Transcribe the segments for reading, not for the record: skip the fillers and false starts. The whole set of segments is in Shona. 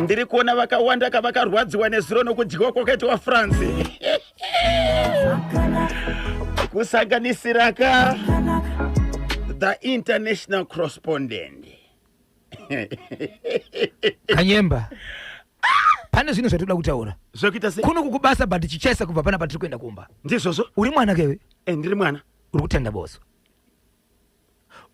Ndiri kuona vakawanda ka vakarwadziwa nezuro nokudyiwa kwakaitwa France. Kusanganisira ka the international correspondent. Kanyemba. Pane zvinhu zvatoda kutaura. Zvekuita sei? Kuno kukubasa but chichesa kubva pana patiri kuenda kumba. Ndizvozvo. Uri mwana kewe? Eh, ndiri mwana. Uri kutanda botso.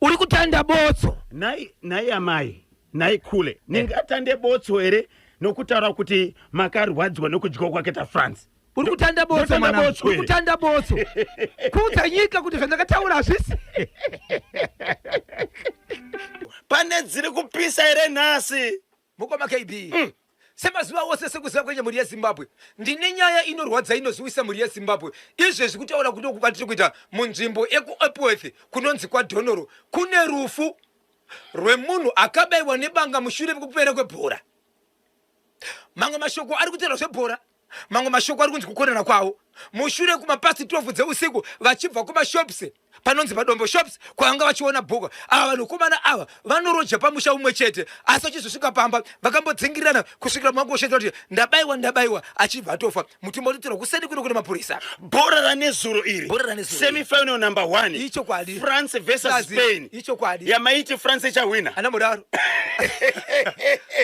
Uri kutanda botso. Nhai, nhai amai, nhai kule. Eh. Ndingatande botso here nokutaura kuti makarwadziwa nokudyiwa kwakaita France? Uri kutanda botso mwana. Uri kutanda botso. Kuudza nyika kuti zvandakataura hazvisi. Pane dziri kupisa here nhasi? Mukoma KB. Semazuva ose sekuziva kwenye mhuri yeZimbabwe, ndine nyaya inorwadza inozuwisa mhuri yeZimbabwe. Izvezvi kutaura kuno kwatiri kuita munzvimbo yekuEpworth kunonzi kwaDhonoro kune rufu rwemunhu akabaiwa nebanga mushure mekupera kwebhora. Mamwe mashoko ari kutaura zvebhora, mamwe mashoko ari kunzi kukonana kwavo mushure kumapasi 12 dzeusiku vachibva kumashops panonzi padombo shops kwavanga vachiona bhuka ava vanokomana ava vanoroja pamusha umwe chete asi vachizosvika pamba vakambodzingirirana kusvikira mangoshetera kuti ndabaiwa ndabaiwa achibva atofa mutumba utotorwa kuseni kuno kune mapurisa. Bhora ranezuro iri. Bhora ranezuro. Semi final number 1. Ichokwadi. France versus Spain. Ichokwadi. Yamaiti France ichahwina. Ana mudaro.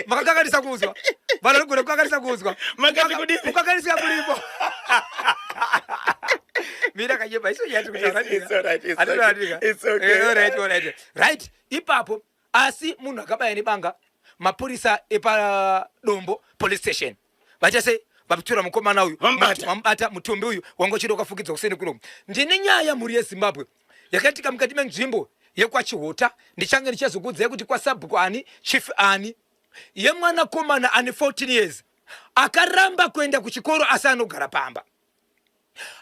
Makakanganisa kunzwa. Vanhu vanogona kukanganisa kunzwa. Makati kudini? Kukanganisa kuripo. Mira kanyeba iso yati kutaura. It's all right. It's okay. It's okay. Eh, all right, all right. Right. Ipapo asi munhu akabaya nebanga mapurisa epadombo police station vaita sei vatora mukomana uyu vamubata mutumbi uyu wanga uchida ukafukidzwa kuseni kuno ndine nyaya mhuri yezimbabwe yakaitika mukati menzvimbo yekwachihota ndichange ndichazokuudzai kuti kwasabhuku ani chief ani yemwanakomana ane 14 years akaramba kuenda kuchikoro asi anogara pamba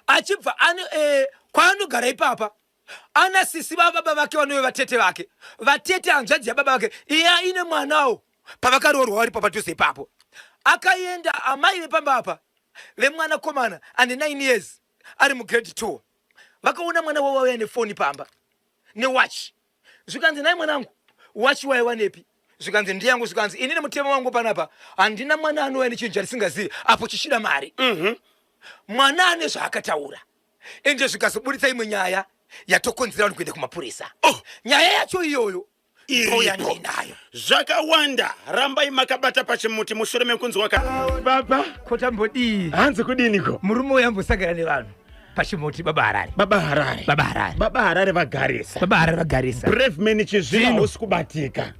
achibva ane eh, kwaanogara ipapa Ana sisi vababa vake vanove vatete vake, vatete hanzvadzi yababa vake iye aine mwanawo pavakaroorwa varipo padhuze ipapo. Akaenda amai vepamba apa vemwanakomana ane 9 years ari mugrade 2 vakaona mwana wavo auya nefoni pamba newatch zvikanzi nhai mwanangu watch waiwanepi zvikanzi ndiyangu zvikanzi ini nemutemo wangu panapa handina mwana anouya nechinhu chandisingazivi apo chichida mari mwana ane zvaakataura ende zvikazoburitsa imwe nyaya yatokonzera vanhu kuenda kumapurisa oh. nyaya yacho iyoyo iripo zvakawanda rambai makabata pachimuti mushure mekunzwa ka baba kotambodii hanzi kudiniko murume uyo ambosangana nevanhu pachimuti baba harare baba harare baba harare baba harare vagarisa baba harare vagarisa brave man chizvino hausi kubatika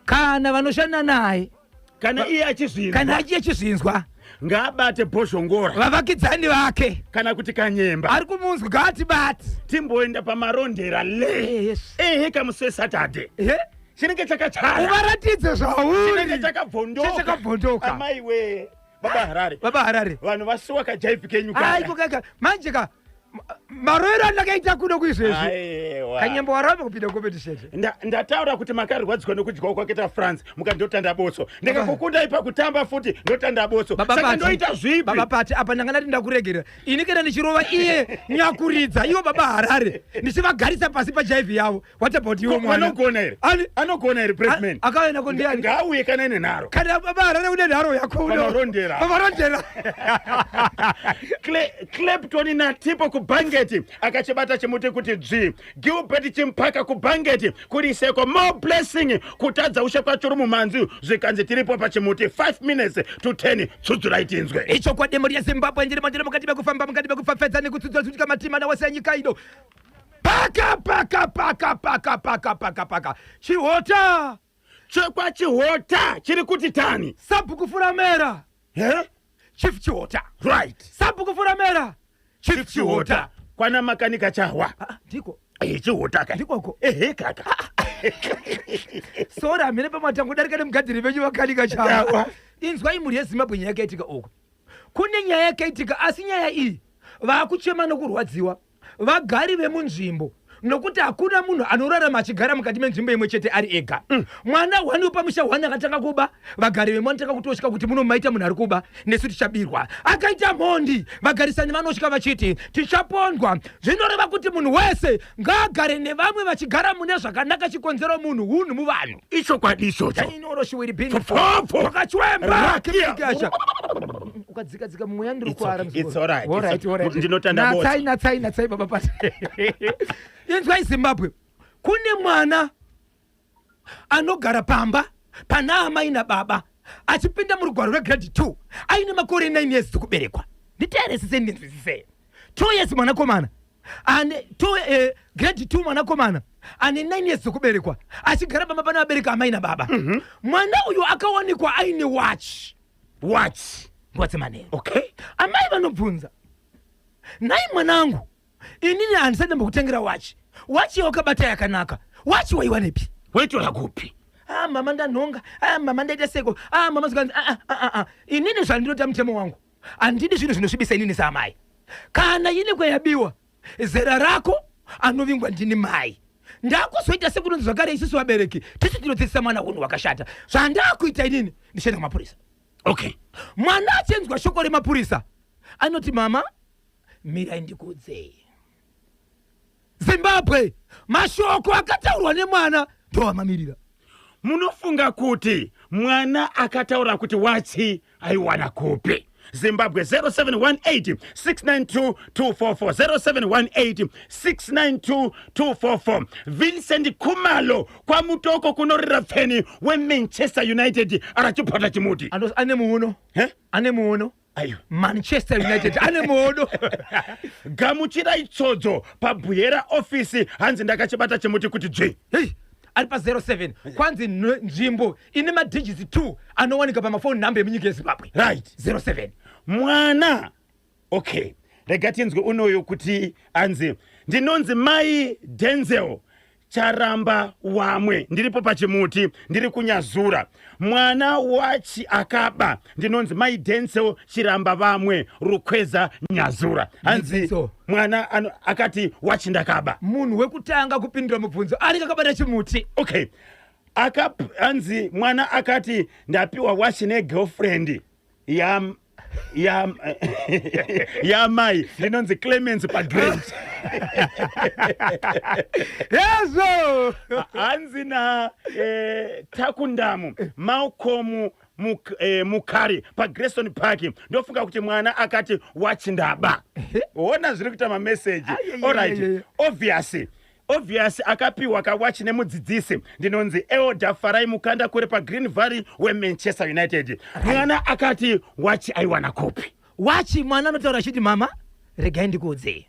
kana vanoshanda naye kana iye achizvinzwa kana achiye chizvinzwa ngaabate bhozhongora vavakidzani vake kana kuti kanyemba ari kumunzwa ngaatibate timboenda pamarondera le eh, yes. ehe kamusi wesaturday ehe chinenge chakachara uvaratidze zvauri chinenge chakabvondoka chakabvondoka amaiwe baba harare baba harare vanhu vasuwa kajaipi kenyu kaka aiko kaka manje ka maroero andakaita kuno kuizvezvi kanyembo waramba kupinda competition ndataura kuti makarwadzwa nekudyawo kwakaita france mukati ndotanda botso ndikakukundai pakutamba futi ndotanda botso saka ndoita zvipi baba pati apa ndanga ndati ndakuregerera ini kana ndichirova iye nyakuridza iwo baba harare ndichivagarisa pasi pajaivi yavo What about you mwana? Anogona here? Ani? Anogona here Braveman? Akaenda ko ndiani? Ngauye kana ine nharo. Kana baba Harare une nharo yako uno. Pamarondera. Pamarondera. Clapton naTipo kubhangeti akachibata chimuti kuti dzvi. Gilbert Chimpaka kubhangeti kuriseko more blessing kutadza ushe kwachuru mumhanzi zvikanzi tiripo pachimuti 5 minutes to 10 tsudzurai tinzwe. Ichokwadi mhuri yeZimbabwe ndiri mandiri mukati mekufamba mukati mekufafedza nekutsudzura tsudzika matima nawose enyika ino. Paka paka paka paka paka paka paka chihota chekwa chihota chiri kuti tani sabhuku furamera he chief chihota right sabhuku furamera chief chihota kwana makanika chahwa ah, ndiko eh chihota ka ndikoko ehe kaka sorry hamene pamatangodarika nemugadziri venyu vakanika chahwa inzwai mhuri yezimbabwe nyaya yakaitika uku kune nyaya yakaitika asi nyaya iyi vakuchema nokurwadziwa Vagari vemunzvimbo Nokuti hakuna munhu anorarama achigara mukati menzvimbo imwe chete ari ega. Mwana hwani wepamusha hwani akatanga kuba, vagari vemo vanotanga kutotya kuti muno maita munhu ari kuba, nesu tichabirwa. Akaita mhondi, vagarisani vanotya vachiti tichapondwa. Zvinoreva kuti munhu wese ngaagare nevamwe vachigara mune zvakanaka. Chikonzero munhu hunhu muvanhu. Ichokwadi ichocho. Pfopfo. Wakachwemba. Rakia. Ukadzika dzika mumweya ndiri It's kuara. okay, it's alright, All it's right, all right. Ndinotanda bota. Natsai, natsai, natsai baba pasi. Inzwai Zimbabwe. Kune mwana anogara pamba pana amai nababa achipinda murugwaro rwegrade 2 aine makore 9 years dzekuberekwa. Nditeeresise ndinzwisise. 2 years mwanakomana ane two, grade 2 mwanakomana ane 9 years dzekuberekwa achigara pamba pana vabereki amai nababa. Mwana uyu akawanikwa aine watch. Watch. Nguva dzemanheru. Okay. Amai vanobvunza, nhai mwanangu, inini handisati ndambokutengera wachi, wachi yawakabata yakanaka, wachi waiwanepi? Waitora kupi? Ah mama, ndanhonga. Ah mama, ndaita seko. Ah mama, zvikanzi, ah, ah, ah, ah. Inini zvandinota mutemo wangu, handidi zvinhu zvinosvibisa inini saamai. Kana ine kwayabiwa, zera rako anovingwa ndini mai. Ndakuzoita sekunonzi zvakare isusu vabereki tisu tinodzidzisa mwana unhu hwakashata. Zvandakuita inini, ndichienda kumapurisa. Okay. Mwana achinzwa shoko remapurisa anoti, mama, mirai ndikuudzei. Zimbabwe, mashoko akataurwa nemwana ndoamamirira. Munofunga kuti mwana akataura kuti wachi aiwana kupi? Zimbabwe, 0718 692 244, 0718 692 244. Vincent Kumalo kwaMutoko kunorira pfeni weManchester United arachipota chimuti. Ane muono. He? Ane muono. Aiwa. Manchester United ane muono. Gamuchirai tsodzo pabhuyera ofisi, hanzi ndakachibata chimuti kuti dzvi. Hei, ari pa07 kwanzi nzvimbo ine madigits 2 anowanika pamafoni nhamba yemunyika yeZimbabwe. 07. Mwana, okay, rega tinzwe unoyu kuti anzi, ndinonzi mai Denzel Charamba wamwe, ndiripo pachimuti, ndiri kuNyazura. Mwana wachi akaba, ndinonzi mai Denzel Chiramba vamwe, Rukweza, Nyazura. Hanzi Denzel. mwana akati wachi ndakaba. Munhu wekutanga kupindura mubvunzo ari kakabata chimuti. Okay, hanzi mwana akati ndapiwa wachi negirlfriend ya ya yamai, ndinonzi Clemens paGrange. Hezvo. Hanzi na Takundamu Malcolm Mukari paGrayson Park, ndofunga kuti mwana akati wachi ndaba. Ona zviri kuita mameseji. Alright. Obvious, obvious akapiwa kawachi nemudzidzisi. Ndinonzi Elder Farai Mukanda kure paGreen Valley weManchester United. Mwana akati wachi aiwana kupi? Wachi mwana anotaura achiti, mama, regai ndikuudzei,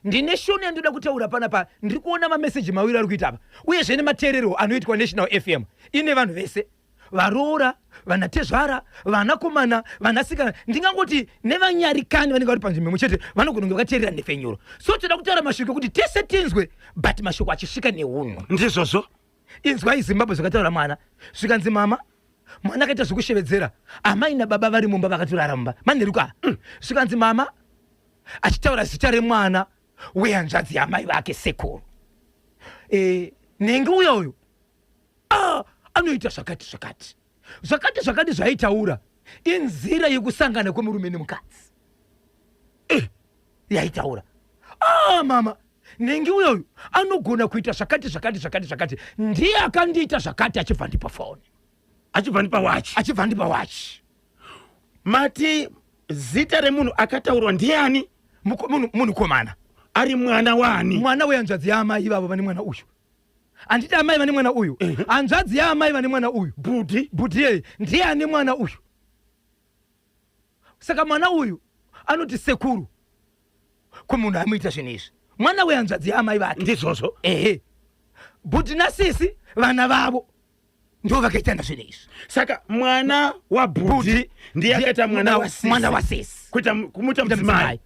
ndine shoni yandinoda kutaura panapa. Ndiri kuona mameseji mawiri ari kuita apa, uyezve nemateerero anoitwa National FM ine vanhu vese, varoora, vanatezvara, vanakomana, vanasikana, ndingangoti nevanyarikani vanenge vari panzvimbo imwe chete, vanogona kunge vakateerera nhefenyuro. So toda kutaura mashoko ekuti tese tinzwe, but mashoko achisvika neunhu. Ndizvozvo. Inzwai Zimbabwe, zvakataura mwana. Zvikanzi, mama, mwana akaita zvekushevedzera, amai nababa vari mumba, vakatorara mumba manheruka. Zvikanzi, mama, achitaura zita remwana wehanzvadzi yamai vake, sekuru, nhengi uya uyu, ah, anoita zvakati zvakati zvakati zvakati. Zvaitaura inzira yekusangana kwemurume nemukadzi yaitaura. Ah, mama, nhengi uyoyu anogona kuita zvakati zvakati zvakati zvakati, ndiye akandiita zvakati, achibva ndipa foni. Achibva ndipa wachi. Achibva ndipa wachi. Mati zita remunhu akataurwa ndiani? Munhukomana. Ari mwana wani? Mwana wehanzvadzi yaamai ivavo vane mwana uyu. Handiti amai vane mwana uyu? Hanzvadzi yaamai vane mwana uyu. Bhudhi. Bhudhi yeye ndiye ane mwana uyu. Saka mwana uyu anoti sekuru kumunhu amuita zvinhu izvi, mwana wehanzvadzi yaamai vake. Ndizvozvo. Ehe, bhudhi nasisi, vana vavo ndo vakaitana zvinhu izvi. Saka mwana wabhudhi Bhudhi ndiye akaita mwana wasisi. Mwana wasisi. Kuita kumuita Kuita mudzimai. Mudzimai.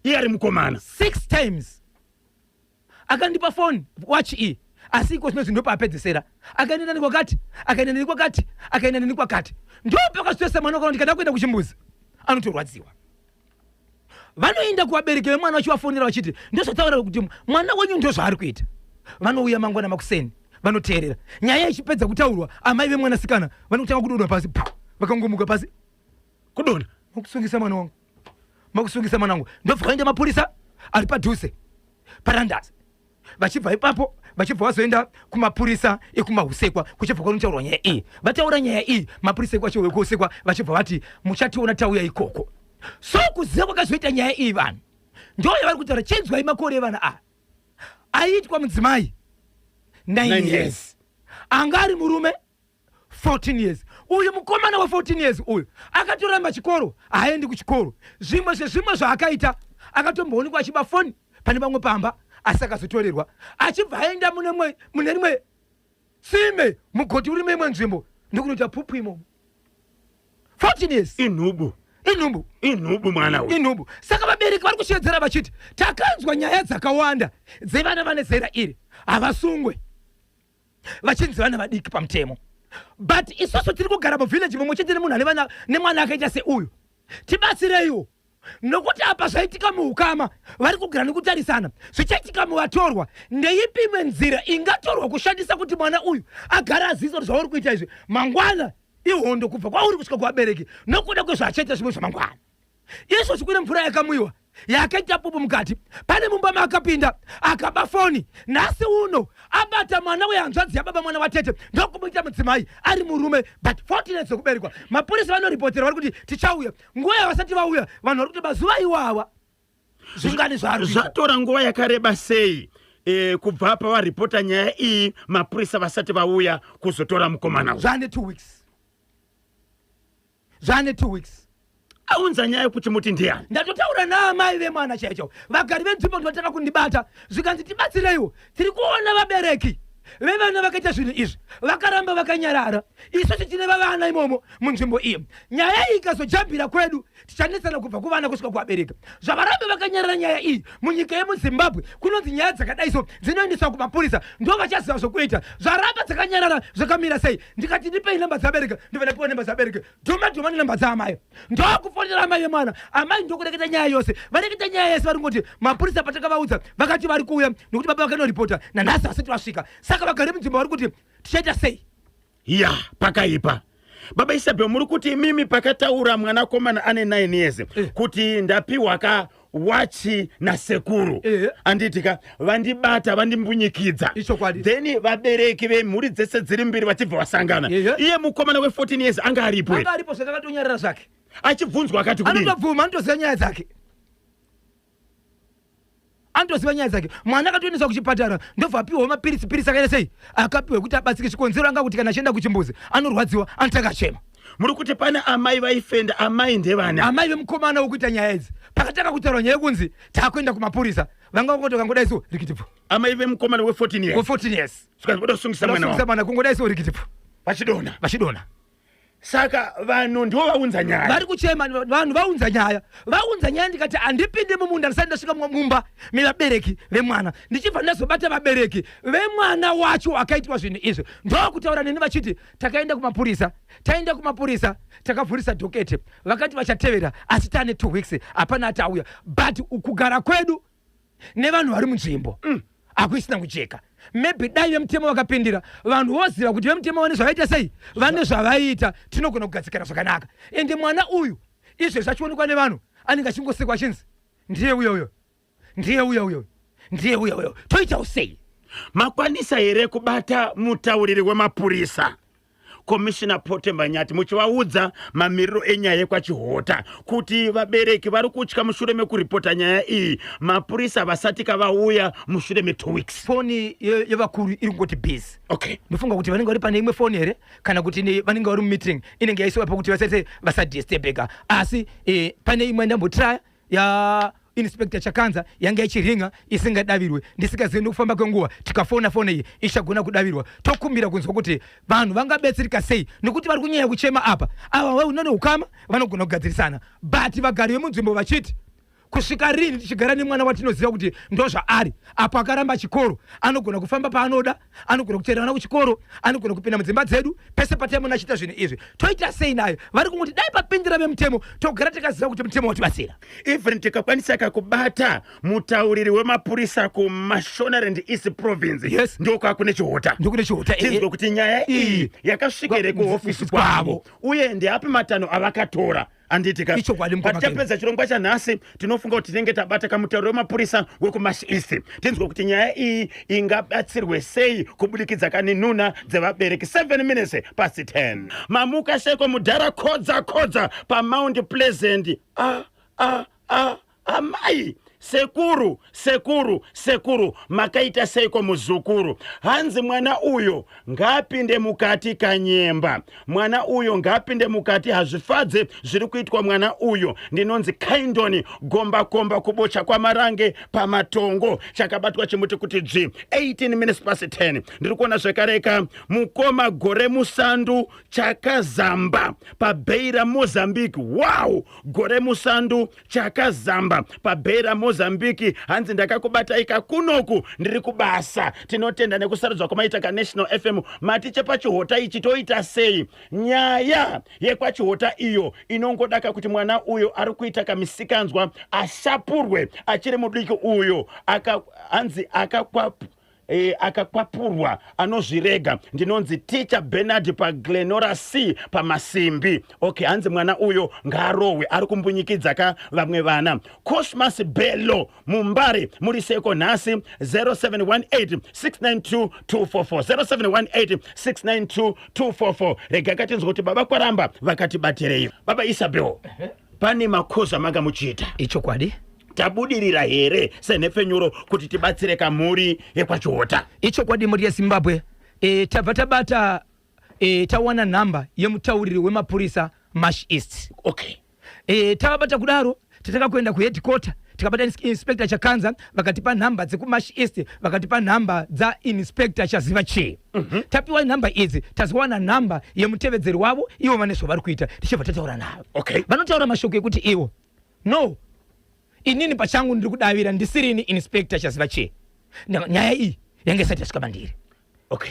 Iye ari mukomana. Six times akandipa phone, watch iyi, asi iko zvino ndopaapedzesera akaenda nani kwakati, akaenda nani kwakati, akaenda nani kwakati. Ndopakazvitoisa mwana wakaona ndikada kuenda kuchimbuzi anotorwadziwa. Vanoenda kuvabereki vemwana vachivafonera vachiti ndozvataura kuti mwana wenyu ndozvaari kuita. Vanouya mangwana makuseni vanoteerera nyaya ichipedza kutaurwa, amai vemwanasikana vanotanga kudonha pasi, pu, vakangomuka pasi kudonha. Makusungisa mwana wangu, makusungisa mwana wangu. Ndobva vaenda mapurisa ari padhuze parandazi, vachibva ipapo vachibva vazoenda kumapurisa ekumahusekwa kuchibva kwanotaurwa nyaya iyi. Vataura nyaya iyi, mapurisa ekwachewekuhusekwa vachibva vati muchationa tauya ikoko. So kuziva kwakazoita nyaya iyi, vanhu ndo yavari kutaura. Chinzwai makore evana ava aiitwa mudzimai 9 years, anga ari murume 14 years. Uyu mukomana we14 years uyu akatoramba chikoro, haaendi kuchikoro. Zvimwe zvezvimwe zvaakaita, akatomboonekwa achiba foni pane vamwe pamba, asi akazotorerwa achibva aenda mune rimwe tsime, mugoti uri meimwe nzvimbo, ndokunoita pupu imomo. 14 years. Inhubu. Inhubu. Inhubu mwana uyu. Inhubu. Saka vabereki vari kushevedzera vachiti takanzwa nyaya dzakawanda dzevana vane zera iri havasungwe, vachinzi vana vadiki pamutemo, but isusu tiri kugara muvillage mumwe chete nemunhu ane vana, nemwana akaita seuyu. Tibatsireiwo, nokuti apa zvaitika muukama vari kugara nekutarisana, zvichaitika muvatorwa. Ndeipi imwe nzira ingatorwa kushandisa kuti mwana uyu agare aziisa kuti zvauri kuita izvi mangwana ihondo kubva kwauri kusvika kuvabereki nokuda kwezvaachaita zvimwe zvamangwana? Izvozvi kune mvura yakamwiwa yakaita pupu mukati, pane mumba maakapinda akaba foni. Nhasi uno abata mwana wehanzvadzi yababa, mwana watete, ndokumuita mudzimai ari murume, but 14 years dzekuberekwa. Mapurisa vanoripotera, vari kuti tichauya. Nguva yavasati vauya, vanhu vari kuti mazuva iwawa zvingani zvaari kuita? Zvatora nguva yakareba sei kubva pavaripota nyaya iyi mapurisa vasati vauya kuzotora mukomana uyu? Zvane 2 weeks, zvane 2 weeks. Aunza nyaya yekuti muti ndiani? Ndatotaura naamai vemwana chaicho. Vagari venzvimbo ndivatanga kundibata, zvikanzi tibatsireiwo, tiri kuona vabereki vevana vakaita zvinhu izvi vakaramba vakanyarara. Isusu tine vavana imomo munzvimbo iyi, nyaya iyi ikazojambira kwedu tichanetsana kubva kuvana kusvika kuvabereki. Zvavaramba vakanyarara nyaya iyi, munyika yemuZimbabwe kunonzi nyaya dzakadai so dzinoendeswa kumapurisa, ndo vachaziva zvokuita. Zvaramba dzakanyarara zvakamira sei? Ndikati ndipei namba dzabereki, ndobva ndapiwa namba dzabereki, dhuma dhuma nenamba dzaamai, ndokufonera amai vemwana. Amai ndokureketa nyaya yose. Vareketa nyaya yese, vari kungoti mapurisa patakavaudza vakati vari kuuya, nokuti baba vakanoripota, nanhasi vasati vasvika. Saka vagari munzvimbo vari kuti tichaita sei? Ya, pakaipa. Baba Isabel, muri kuti imimi pakataura mwanakomana ane 9 years kuti ndapiwa ka wachi nasekuru, anditi ka vandibata, vandimbunyikidza? Ichokwadi. Then vabereki vemhuri dzese dziri mbiri vachibva vasangana. Iye mukomana we14 years anga aripo here? Anga aripo, zvakatonyarara zvake. Achibvunzwa akati kudini? Anotobvuma, anotoziva nyaya dzake, anotoziva nyaya dzake. Mwana akatoendeswa kuchipatara, ndobva apiwa mapiritsi. Piritsi akaita sei akapiwa kuti abatsike? Chikonzero anga kuti kana achienda kuchimbuzi anorwadziwa, anotanga achema. Muri kuti pane amai vaifenda, amai ndevana? Amai vemukomana wekuita nyaya idzi. Pakatanga kutaurwa nyaya yekunzi takuenda kumapurisa, vanga vangoti vakangodai so, rikitipfu. Amai vemukomana we14 years? We14 years. Zvikanzi voda kusungisa mwana wavo. Mwana kungodai so, rikitipfu. Vachidonha. Vachidonha. Saka vanhu ndivo vaunza nyaya. Vari kuchema vanhu, vaunza nyaya, vaunza nyaya. Ndikati handipindi mumunda ndisati ndasvika mumba mevabereki vemwana. Ndichibva ndazobata vabereki vemwana wacho akaitwa zvinhu izvi, ndokutaura neni vachiti takaenda kumapurisa, taenda kumapurisa, takavhurisa docket, vakati vachatevera, asi taane 2 weeks hapana ati auya. But kugara kwedu nevanhu vari munzvimbo hakuisina kujeka. Maybe dai vemutemo vakapindira, vanhu voziva kuti vemutemo vane zvavaita sei, vane zvavaiita, tinogona kugadzikana zvakanaka. Ende mwana uyu izvezvi achionekwa nevanhu anenge achingosekwa, achinzi ndiye uyo uyo, ndiye uyo uyo, ndiye uyo uyo. Toitawo sei? Makwanisa here kubata mutauriri wemapurisa, Commissioner Pote Manyati, muchivaudza mamiriro enyaya yekwaChihota, kuti vabereki vari kutya mushure mekuripota nyaya iyi, mapurisa vasati kavauya mushure me2 weeks? Foni yevakuru iri kungoti busy. Okay. Ndofunga kuti vanenge vari pane imwe foni here, kana kuti vanenge vari mumeeting inenge yaisiwa pakuti vasese vasadisturbeka. Asi pane imwe ndambotraya ya Inspector Chakanza, yanga ichiringa isingadavirwe, ndisingazivi nekufamba kwenguva tikafona foni iyi ichagona kudavirwa. Tokumbira kunzwa kuti vanhu vangabetsereka sei, nekuti vari kunyanya kuchema apa. Ava vaunane ukama vanogona kugadzirisana, but vagari vemunzvimbo vachiti Kusvika rini tichigara nemwana watinoziva kuti ndozvaari? Apo akaramba chikoro, anogona kufamba paanoda, anogona kuteera vana kuchikoro, anogona kupinda mudzimba dzedu pese pataimuona achiita zvinhu izvi. Toita sei naye? Vari kungoti dai papindira vemutemo, togara takaziva kuti mutemo watibatsira. Even tikakwanisa kakubata mutauriri wemapurisa kuMashonaland East Province, ndokwa kune Chihota. Ndokune Chihota. Tinzwe kuti nyaya iyi yakasvika here kuhofisi kwavo, uye ndeapi matanho avakatora, handiti ka? Ichokwadi, mukoma. Patichapedza chirongwa chanhasi, tinofunga kuti tinenge tabata kamutauriri wemapurisa wekuMash East, tinzwe kuti nyaya iyi ingabatsirwe sei kubudikidza kaninuna dzevabereki. 7 minutes past 10. Mamuka seko mudhara Kodza Kodza paMount Pleasant? A a a, amai, sekuru, sekuru, sekuru, makaita seiko muzukuru? Hanzi mwana uyo ngaapinde mukati. Kanyemba, mwana uyo ngaapinde mukati, hazvifadze zviri kuitwa mwana uyo. Ndinonzi Kaindoni Gombakomba, kubocha kwaMarange pamatongo. Chakabatwa chimuti kuti dzvi. 18 minutes past 10. Ndiri kuona zvakareka mukoma Gore Musandu Chakazamba paBeira, Mozambique. Wow, Gore Musandu Chakazamba paBeira, Mozambique. Hanzi ndakakubatai kakunoku, ndiri kubasa. Tinotenda nekusarudzwa kwamaita kaNational FM. Mati chepaChihota ichi toita sei? Nyaya yekwaChihota iyo inongodaka kuti mwana uyo ari kuita kamisikanzwa ashapurwe achiri mudiki uyo. Hanzi akakwapurwa anozvirega. Ndinonzi Ticha Bernard paGlenora C pamasimbi. Okay, hanzi mwana uyo ngaarohwe, ari kumbunyikidza ka vamwe vana. Cosmas Bello Mumbare, muri seko nhasi? 0718 692 244, 0718 692 244. Rega katinzwa kuti baba Kwaramba vakatibatirei. Baba Isabel, pane makozi amanga muchiita. Ichokwadi. Tabudirira here senhepfenyuro kuti tibatsire kamhuri yekwaChihota? Ichokwadi, mhuri yeZimbabwe. Tabva tabata, tawana nhamba yemutauriri wemapurisa Mash East. Tavabata kudaro, tatanga kuenda kuheadquarter, tikabata Inspector Chakanza, vakatipa nhamba dzekuMash East, vakatipa nhamba dzaInspector Chaziva Chii. Tapiwa nhamba idzi, tazowana nhamba yemutevedzeri wavo. Ivo vane zvavari kuita, tichibva tataura navo. Vanotaura mashoko ekuti ivo, "No, inini pachangu ndiri kudavira ndisirini Inspector Chaziva Chii. Nyaya iyi yange isati yasvika mandiri.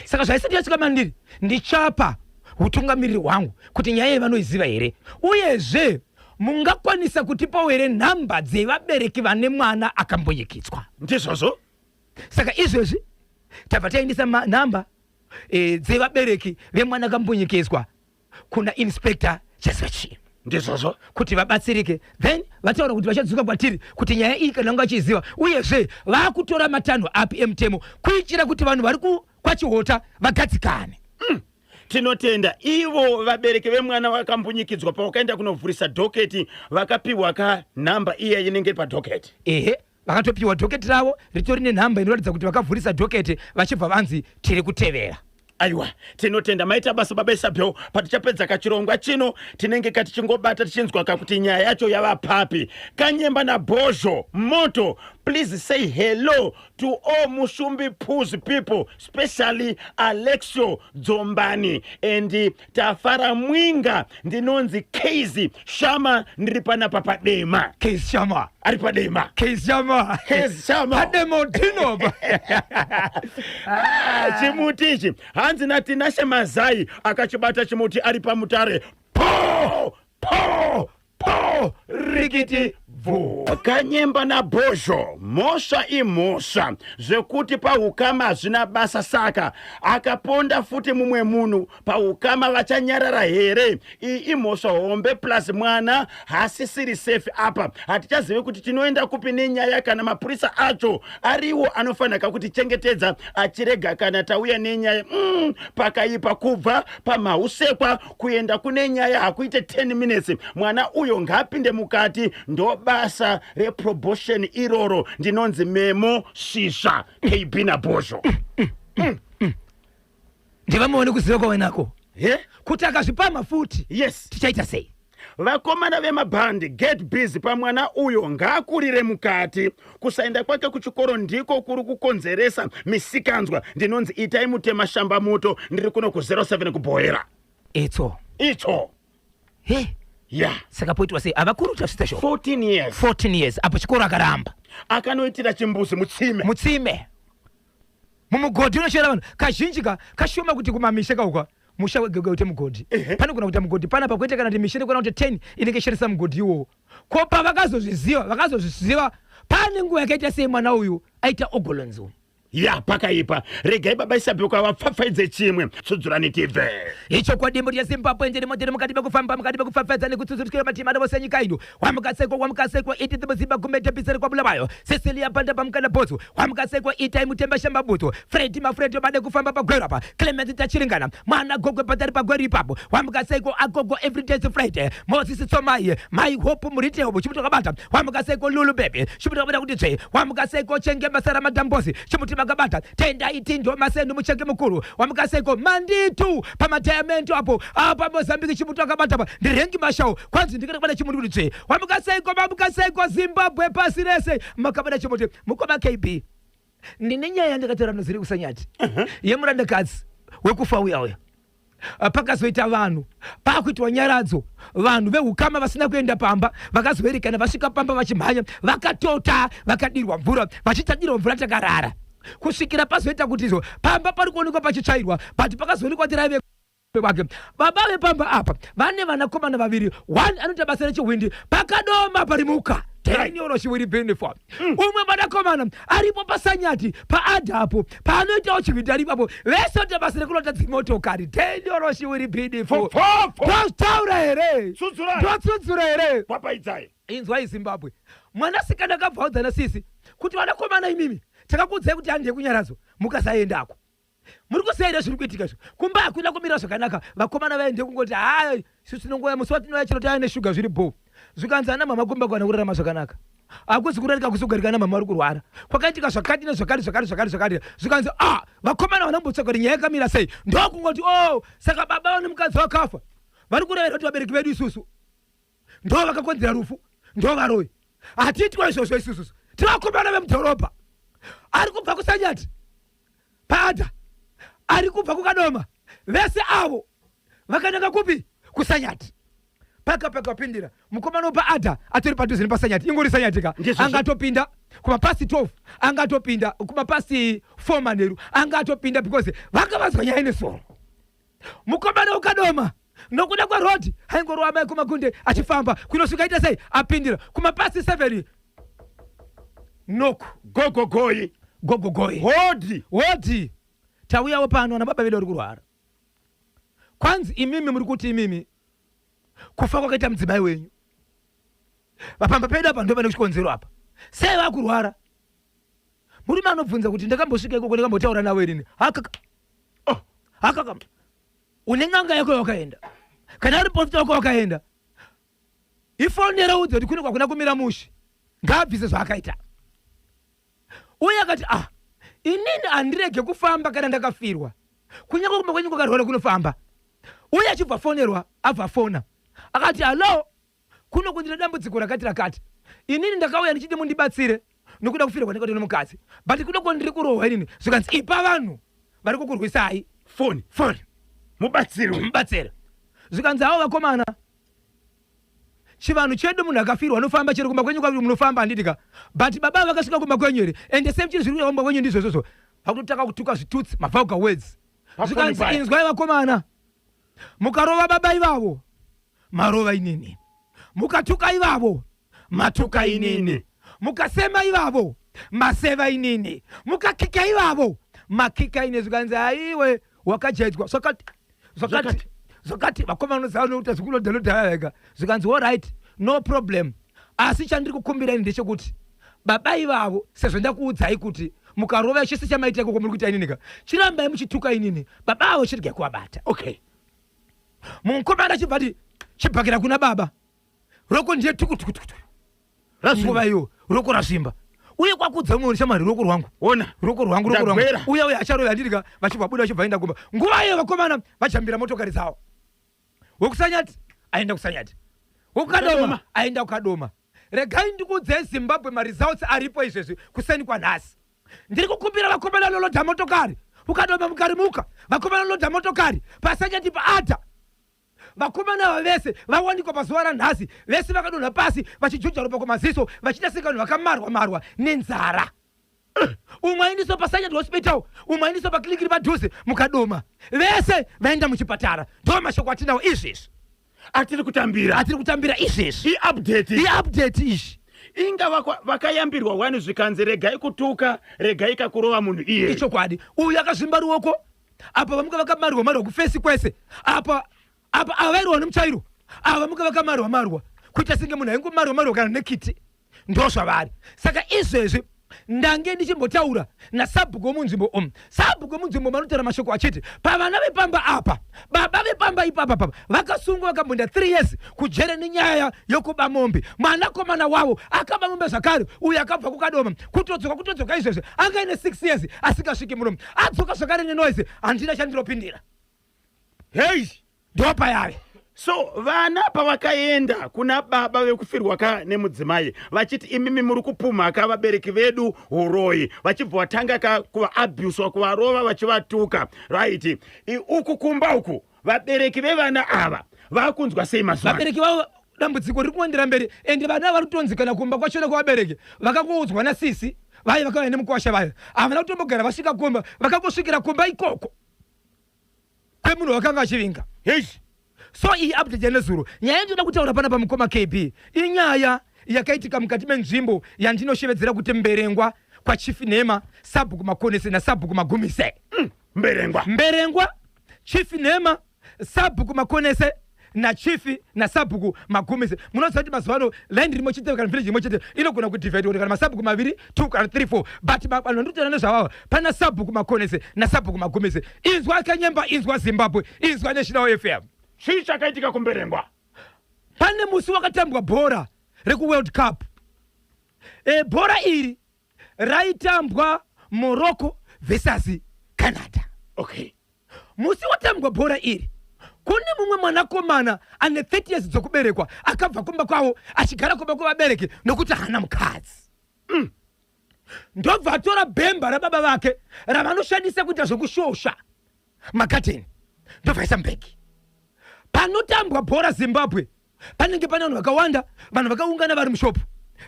Saka zvaisati yasvika mandiri, ndichapa utungamiriri hwangu kuti nyaya iyi vanoiziva here, uyezve mungakwanisa kutipawo here nhamba dzevabereki vane mwana akambonyikidzwa?" Ndizvozvo. Saka izvezvi tabva taendesa nhamba dzevabereki vemwana akambonyikidzwa kuna Inspector Chaziva Chii. Ndizvozvo. Kuti vabatsirike. Then vataura kuti vachadzoka kwatiri kuti nyaya iyi kana vanga vachiiziva, uyezve vakutora matanho api emutemo kuitira kuti vanhu vari kwaChihota vagadzikane. Tinotenda. Ivo vabereki vemwana vakambunyikidzwa, pavakaenda kunovhurisa dhoketi, vakapiwa ka nhamba iya inenge iri padhoketi? Ehe, vakatopiwa dhoketi ravo ritori nenhamba inoratidza kuti vakavhurisa dhoketi, vachibva vanzi tiri kutevera. Aiwa, tinotenda, maita basa baba Isabel. Patichapedza kachirongwa chino, tinenge katichingobata tichinzwa kakuti nyaya yacho yava papi. Kanyemba naBhozho Moto, please say hello to all Mushumbi Pools people, especially Alexio Dzombani and Tafara Mwinga. Ndinonzi Kazy Shama, ndiri panapa paDema. Kazy Shama. Ari paDema. Kazy Shama. Kazy Shama. Padema Dinoba. Chimuti ichi, hanzi naTinashe Mazai, akachibata chimuti ari paMutare. Po po po, rikiti bvu. Kanyemba naBhozho, mhosva imhosva, zvekuti paukama hazvina basa. Saka akaponda futi mumwe munhu paukama, vachanyarara here? Iyi imhosva hombe, plus mwana haasisiri safe apa. Hatichazivi kuti tinoenda kupi nenyaya kana mapurisa acho ariwo anofanira kutichengetedza achirega kana tauya nenyaya. Pakaipa. Kubva pamhausekwa kuenda kune nyaya hakuite 10 minutes. Mwana uyo ngaapinde mukati, ndo basa reprobation iroro. Ndinonzi Memo Svisva. KB naBhozho. Ndivamuone kuziva kwawenako kuti akazvipamha futi, tichaita sei? Vakomana vemabhandi, get busy pamwana uyo, ngaakurire mukati. Kusaenda kwake kuchikoro ndiko kuri kukonzeresa misikanzwa. Ndinonzi Itai Mutema Shamba Moto, ndiri kuno ku07 kuBhoera. Itso. Icho. He. Ya. Saka poitwa sei? Havakuru tasvitsa shoko. 14 years. 14 years apo chikoro akaramba. Akanoitira chimbuzi mutsime. Mutsime. Mumugodhi unochera vanhu. Kazhinji ka kashoma kuti kumamisha kauka musha wega wega uite mugodhi. Panogona kuita mugodhi panapa kwete kana kuti misha inogona kuti 10 inenge ishandisa mugodhi iwowo. Ko pavakazozviziva, vakazozviziva pane nguva yakaita sei mwana uyu aita ogolonzi uyu. Ya, pakaipa. Regai baba Isabhuka vapfapfaidze chimwe. Tsudzurani tibve. Ichokwadi mhuri yeZimbabwe ndiri mudiri mukati mekufamba mukati mekupfapfaidza nekutsudzurikira mativi ano vose enyika ino. Wamukasekwa wamukasekwa Edith Muziba Gumede Bhiseri kwaBulawayo Cecilia Banda Pamukana Botso wamukasekwa Itai Mutemba Shamba Butso Freddy Mafredo Bade kufamba pagweru apa Clement Tachiringana mwana Gogwe Patari pagweru ipapo wamukasekwa Agogo Everyday Friday Moses Tsomai Mai Hope Muritewo chimuti wakabata wamukaseiko Lulu Baby chimuti wakabata kuti tsve wamukaseiko Chenge Masara Madambosi chimuti makabata Tendai Tindo Masendo Muchenge Mukuru wamukaseiko Manditu pamadhayamento apo apa Mozambique chimuti wakabata pa ndirengi Mashau kwanzi ndikada kubata chimuti kuti tsve wamukaseiko mamukaseiko Zimbabwe pasi rese makabata chimuti mukoma KB ndine nyaya yandakataura noziri kusanyati yemurandakadzi wekufa uya uya Ah, pakazoita vanhu pakuitwa nyaradzo vanhu veukama vasina kuenda pamba vakazoerekana vasvika pamba vachimhanya vakatota vakadirwa mvura vachitadirwa mvura takarara kusvikira pazoita kuti izvo pamba pari kuonekwa pachitsvairwa but pakazoonekwa kuti raive wake baba vepamba apa vane vanakomana vaviri one anoita basa rechihwindi pakadoma parimuka Daniel Chiwiri Benefo umwe mwanakomana aripo pasanyati paadhapo paanoitawo chihwindi ari ipapo vese vanoita basa rekulota dzimotokari Daniel Chiwiri Benefo Pfopfopfo. ndotaura here Tsudzura. ndotsudzura here Papaidzai. Inzwai Zimbabwe mwanasikana akabva audzana sisi kuti vanakomana imimi takakuudzai kuti handei kunyaradzo mukasaendako Muri kuziva here zviri kuitika izvo? Kumba hakuna kumira zvakanaka. Vakomana vaye ndekungoti haa isu tinongouya musi watinouya chero tauya neshuga zviri bhoo. Zvikanzi ana mhamha kumba kwana kurarama zvakanaka. Hakusi kurarika hakusi kugarika ana mhamha vari kurwara. Kwakaitika zvakati nezvakati zvakati zvakati zvakati. Zvikanzi ah vakomana havana kumbotsvaga kuti nyaya yakamira sei. Ndokungoti oh saka baba vane mukadzi wakafa. Vari kureva here kuti vabereki vedu isusu ndo vakakonzera rufu ndo varoyi. Hatiitwa izvozvo isusu. Tiri vakomana vemudhorobha. Ari kubva kuSanyati. Pada ari kubva kuKadoma vese avo vakananga kupi kuSanyati paka pakapindira mukomana wepaadha atori padhuze nepasanyati ingori sanyati ka angatopinda kumapasi 12 angatopinda kumapasi 4 manheru angatopinda because vanga vanzwa nyaya nesoro mukomana wekadoma nokuda kweroad aingorova mai kumakunde achifamba kunosvika aita sei apindira kumapasi 7 nok Gogogoi. Gogogoi. Hodi. Hodi. Tauyawo pano ana baba vedu vari kurwara. Kwanzi imimi muri kuti imimi kufa kwakaita mudzimai wenyu. Vapamba pedu apa ndopane chikonzero apa. Sei vakurwara? Murume anobvunza kuti ndakambosvika ikoko ndikambotaura navo inini. Hakaka. Oh, hakaka. Une n'anga yako yawakaenda. Kana ari profita wako wakaenda. Ifonera udze kuti kune kwakuna kumira mushe. Ngaabvise zvaakaita. Uye akati ah, inini handirege kufamba kana ndakafirwa. Kunyange kumba kwenyu kwakarwara kunofamba. Uye achibva fonerwa, abva fona. Akati hello, kuno kundine dambudziko rakati rakati. Inini ndakauya ndichiti mundibatsire nokuda kufirwa kwandakaita nomukadzi. But kuno kwandiri kurohwa inini. Zvikanzi ipa vanhu vari kukurwisai Foni. foni. Mubatsirwe. Mubatsire. Zvikanzi avo vakomana chivanhu chedu munhu akafirwa anofamba chero kumba kwenyu kwaviri munofamba handiti ka but baba vakasvika kumba kwenyu here and same chiri zviri kumba kwenyu ndizvo izvozvo vakutotanga kutuka zvitutsi mavulgar words zvikanzi inzwai vakomana mukarova baba ivavo marova inini mukatuka ivavo matuka inini mukasema ivavo maseva inini mukakika ivavo makika ini zvikanzi aiwe wakajaidzwa zvakati zvakati zvakati vakomana unoziva nokuti zvikulodhalodhala vega zvikanzi alright no problem asi chandiri kukumbirai ndechekuti baba ivavo sezvo ndakuudzai kuti mukarova chese chamaita ikoko muri kuita ininika chirambai muchituka inini baba avo chirega kuvabata okay mukomana achibva ati chibhakira kuna baba roko ndiye tukutukutukutu nguva iyo roko rasvimba uye kwakudza umwe shamwari roko rwangu ona roko rwangu roko rwangu uya uya acharove andirika vachibva buda vachibva enda kumba nguva iyo vakomana vajambira motokari dzavo wekusanyati aenda kusanyati wekukadoma aenda kukadoma regai ndikuudzei zimbabwe maresults aripo izvezvi kuseni kwanhasi ndiri kukumbira vakomana lolodha motokari ukadoma mukarimuka vakomana lolodha motokari pasanyati paadha. Vakomana ava vese vawanikwa pazuva ranhasi, vese vakadonha pasi vachijuja ropa kumaziso, vachiita senge vanhu vakamarwa marwa nenzara. Umwe aindiswa paSanyati Hospital, umwe aindiswa paclinic iri padhuze muKadoma. Vese vaenda muchipatara. Ndo mashoko atinawo izvezvi. Atiri kutambira. Atiri kutambira izvezvi. Iupdate. Iupdate izvi. Inga vakayambirwa wani zvikanzi regai kutuka, regai kakurova munhu iye. Ichokwadi. Uyu akazvimba ruoko apa vamuka vakamarwa marwa kufesi kwese apa apa ava vairwa nemutsvairo ava vamuka vakamarwa marwa kuita senge munhu aingomarwa marwa kana nekiti ndozvavari saka izvezvi ndange ndichimbotaura nasabhuku wemunzvimbo umu sabhuku wemunzvimbo vanotaura mashoko achiti pavana vepamba apa baba vepamba ipapa papa vakasungwa vakamboenda 3 years kujere nenyaya yokuba mombe mwanakomana wavo akaba mombe zvakare uyo akabva kukadoma kutodzoka kutodzoka izvezvi anga aine 6 years asingasviki muno adzoka zvakare nenoise handina chandinopindira hei ndopayave so vana pavakaenda kuna baba vekufirwa ka nemudzimai vachiti imimi muri kupumha ka vabereki vedu uroyi vachibva vatanga ka kuvaabuswa kuvarova vachivatuka right uku kumba uku vabereki vevana ava vakunzwa sei mazuva vabereki vavo dambudziko riri kuwandira mberi ende vana vari kutonzi kana kumba kwachona kwevabereki vakangoudzwa nasisi vaye vakauya nemukwasha vayo havana kutombogara vasvika kumba vakangosvikira kumba ikoko kwemunhu wakanga achivinga Eish. So iyi update yanezuro nyaya yandinoda kutaura pana pamukoma KB inyaya yakaitika mukati menzvimbo yandinoshevedzera kuti Mberengwa kwaChief Nhema, Sabhuku Makonese naSabhuku Magumise. Mberengwa. Mberengwa, Chief Nhema, Sabhuku Makonese naChief naSabhuku Magumise. Munoziva kuti mazuva ano line rimwe chete kana village imwe chete inogona kudivide kana masabhuku maviri, 2 kana 3 4 but vanhu vandikutaura nezvavava pana Sabhuku Makonese naSabhuku Magumise. Inzwa Kanyemba, inzwa Zimbabwe, inzwa National FM. Chii chakaitika kuMberengwa? Pane musi wakatambwa bhora rekuWorld Cup. E, bhora iri raitambwa Morocco versus Canada. Okay. Musi watambwa bhora iri kune mumwe mwanakomana ane 30 years dzokuberekwa akabva kumba kwavo achigara kumba kwevabereki nokuti haana mukadzi. Ndobva atora bhemba rababa vake ravanoshandisa kuita zvekushosha magadheni ndobva aisa mubhegi. Panotambwa bhora Zimbabwe panenge pane vanhu vakawanda, vanhu vakaungana vari mushopu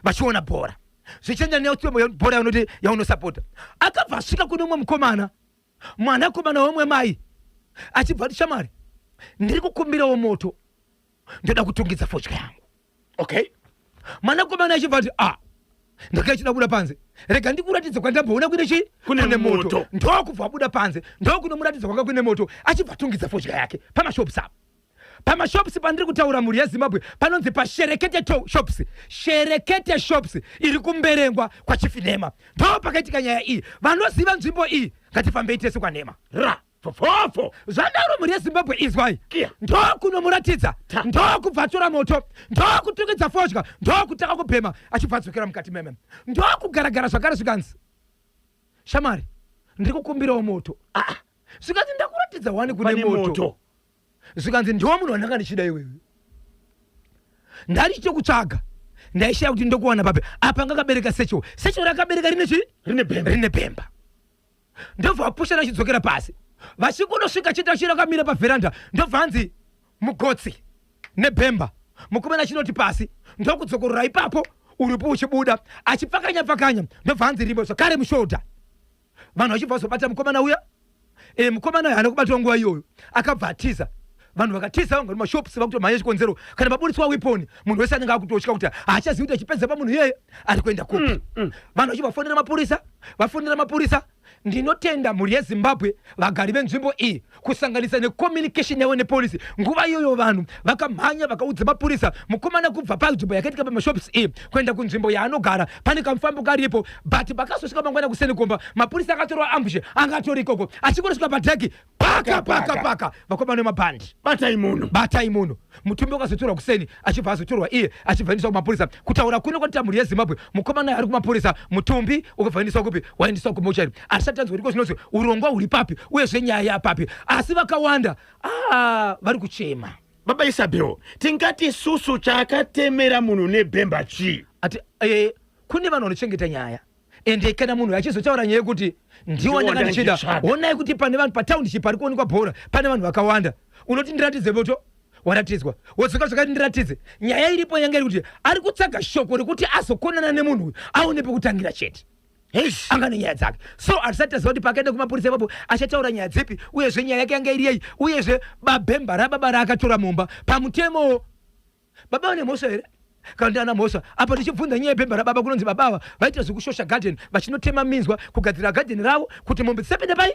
vachiona bhora zvichienda nebhora yaunoti yaunosapota. Akabva asvika kune umwe mukomana, mwanakomana wemumwe mai, achibva ati shamwari, ndiri kukumbirawo moto, ndoda kutungidza fodya yangu. Okay. Mwanakomana achibva ati a ndakanga chida kubuda panze, rega ndikuratidze kwandamboona kune chii, kune moto. Ndokubva abuda panze, ndokunomuratidza kwanga kune moto, achibva atungidza fodya yake pamashops apa. Pamashops pandiri kutaura mhuri yeZimbabwe panonzi paSherekete Shops, Sherekete Shops iri kuMberengwa kwaChief Nhema. Ndo pakaitika nyaya iyi. Vanoziva nzvimbo iyi ngatifambei tese kwaNhema. Ra fofofo. Zvadaro mhuri yeZimbabwe izwai. Kia. Ndokunomuratidza, Ta. ndokubva atora moto, ndokutungidza fodya, ndokutanga kubhema achibva adzokera mukati meme. Ndokugaragara zvakare zvikanzi, shamwari, ndiri kukumbirawo moto. Ah. Zvikanzi ndakuratidza wani kune Pane moto. moto. Zvikanzi ndiwo munhu wandanga ndichida iwewe, ndarichitokutsvaga, ndaishaya kuti ndokuwana papi. Apa ngakabereka secho, secho rakabereka rine chii? Rine bhemba. Rine bhemba. Ndobva vapushana achidzokera pasi, vachikunosvika chete achiri akamira pavheranda, ndobva anzi mugotsi nebhemba. Mukomana achinoti pasi, ndokudzokorora ipapo uripo uchibuda achipfakanya pfakanya, ndobva anzi rimwe zvakare mushoulder. Vanhu vachibva vazobata mukomana uya. Mukomana uya haana kubatwa nguva iyoyo, akabva atiza. Vanhu vakatiza vanga mashops vakutomhanya chikonzero kana paburitswa weapon munhu wese anenge akutotya kuti haachazivi kuti achipedza pamunhu iyeye ari kuenda kupi. Vanhu vachibva vafonera mapurisa, vafonera mapurisa. Ndinotenda mhuri yeZimbabwe, vagari venzvimbo iyi, kusanganisa necommunication yavo nepolisi. Nguva iyoyo vanhu vakamhanya vakaudza mapurisa mukomana kubva panzvimbo yakaitika pamashops iyi kuenda kunzvimbo yaanogara pane kamufambo karipo, but pakazosvika mangwana kuseni kumba mapurisa akatorwa ambush anga atori ikoko achingosvika padheki paka paka paka vakomana vemabhandi batai munhu, batai munhu. Mutumbi wakazotorwa kuseni achibva azotorwa iye achibva aendeswa kumapurisa. Kutaura kuno kwatita mhuri yeZimbabwe, mukomana ari kumapurisa, mutumbi ukabva aendeswa kupi? Waendeswa kumochari. Asati anzwa riko zvinonzi urongwa huri papi uyezve nyaya yapapi, asi vakawanda vari kuchema. Baba Isabel, tingati isusu chaakatemera munhu nebhemba chii? Ati kune vanhu vanochengeta nyaya, ende kana munhu achizotaura nyaya yekuti ndiwo ndanga ndichida, honai kuti pane vanhu patauniship pari kuonekwa bhora, pane vanhu vakawanda, unoti ndiratidze moto. Waratidzwa, wodzoka zvakati ndiratidze. Nyaya iripo yanga iri kuti ari kutsvaga shoko rekuti azokonana nemunhu uyu aone pekutangira chete. Eish. Anga nenyaya dzake, so hatisati taziva kuti paakaenda kumapurisa ipapo achataura nyaya dzipi, uyezve nyaya yake yanga iri yei, uyezve babhemba rababa raakatora mumba pamutemo baba vane mhosva here kana kuti ana mhosva. Apa tichibvunza nyaya yebhemba rababa, kunonzi baba ava vaita zvekushosha garden, vachinotema minzwa kugadzira garden ravo kuti mombe dzisapinda pai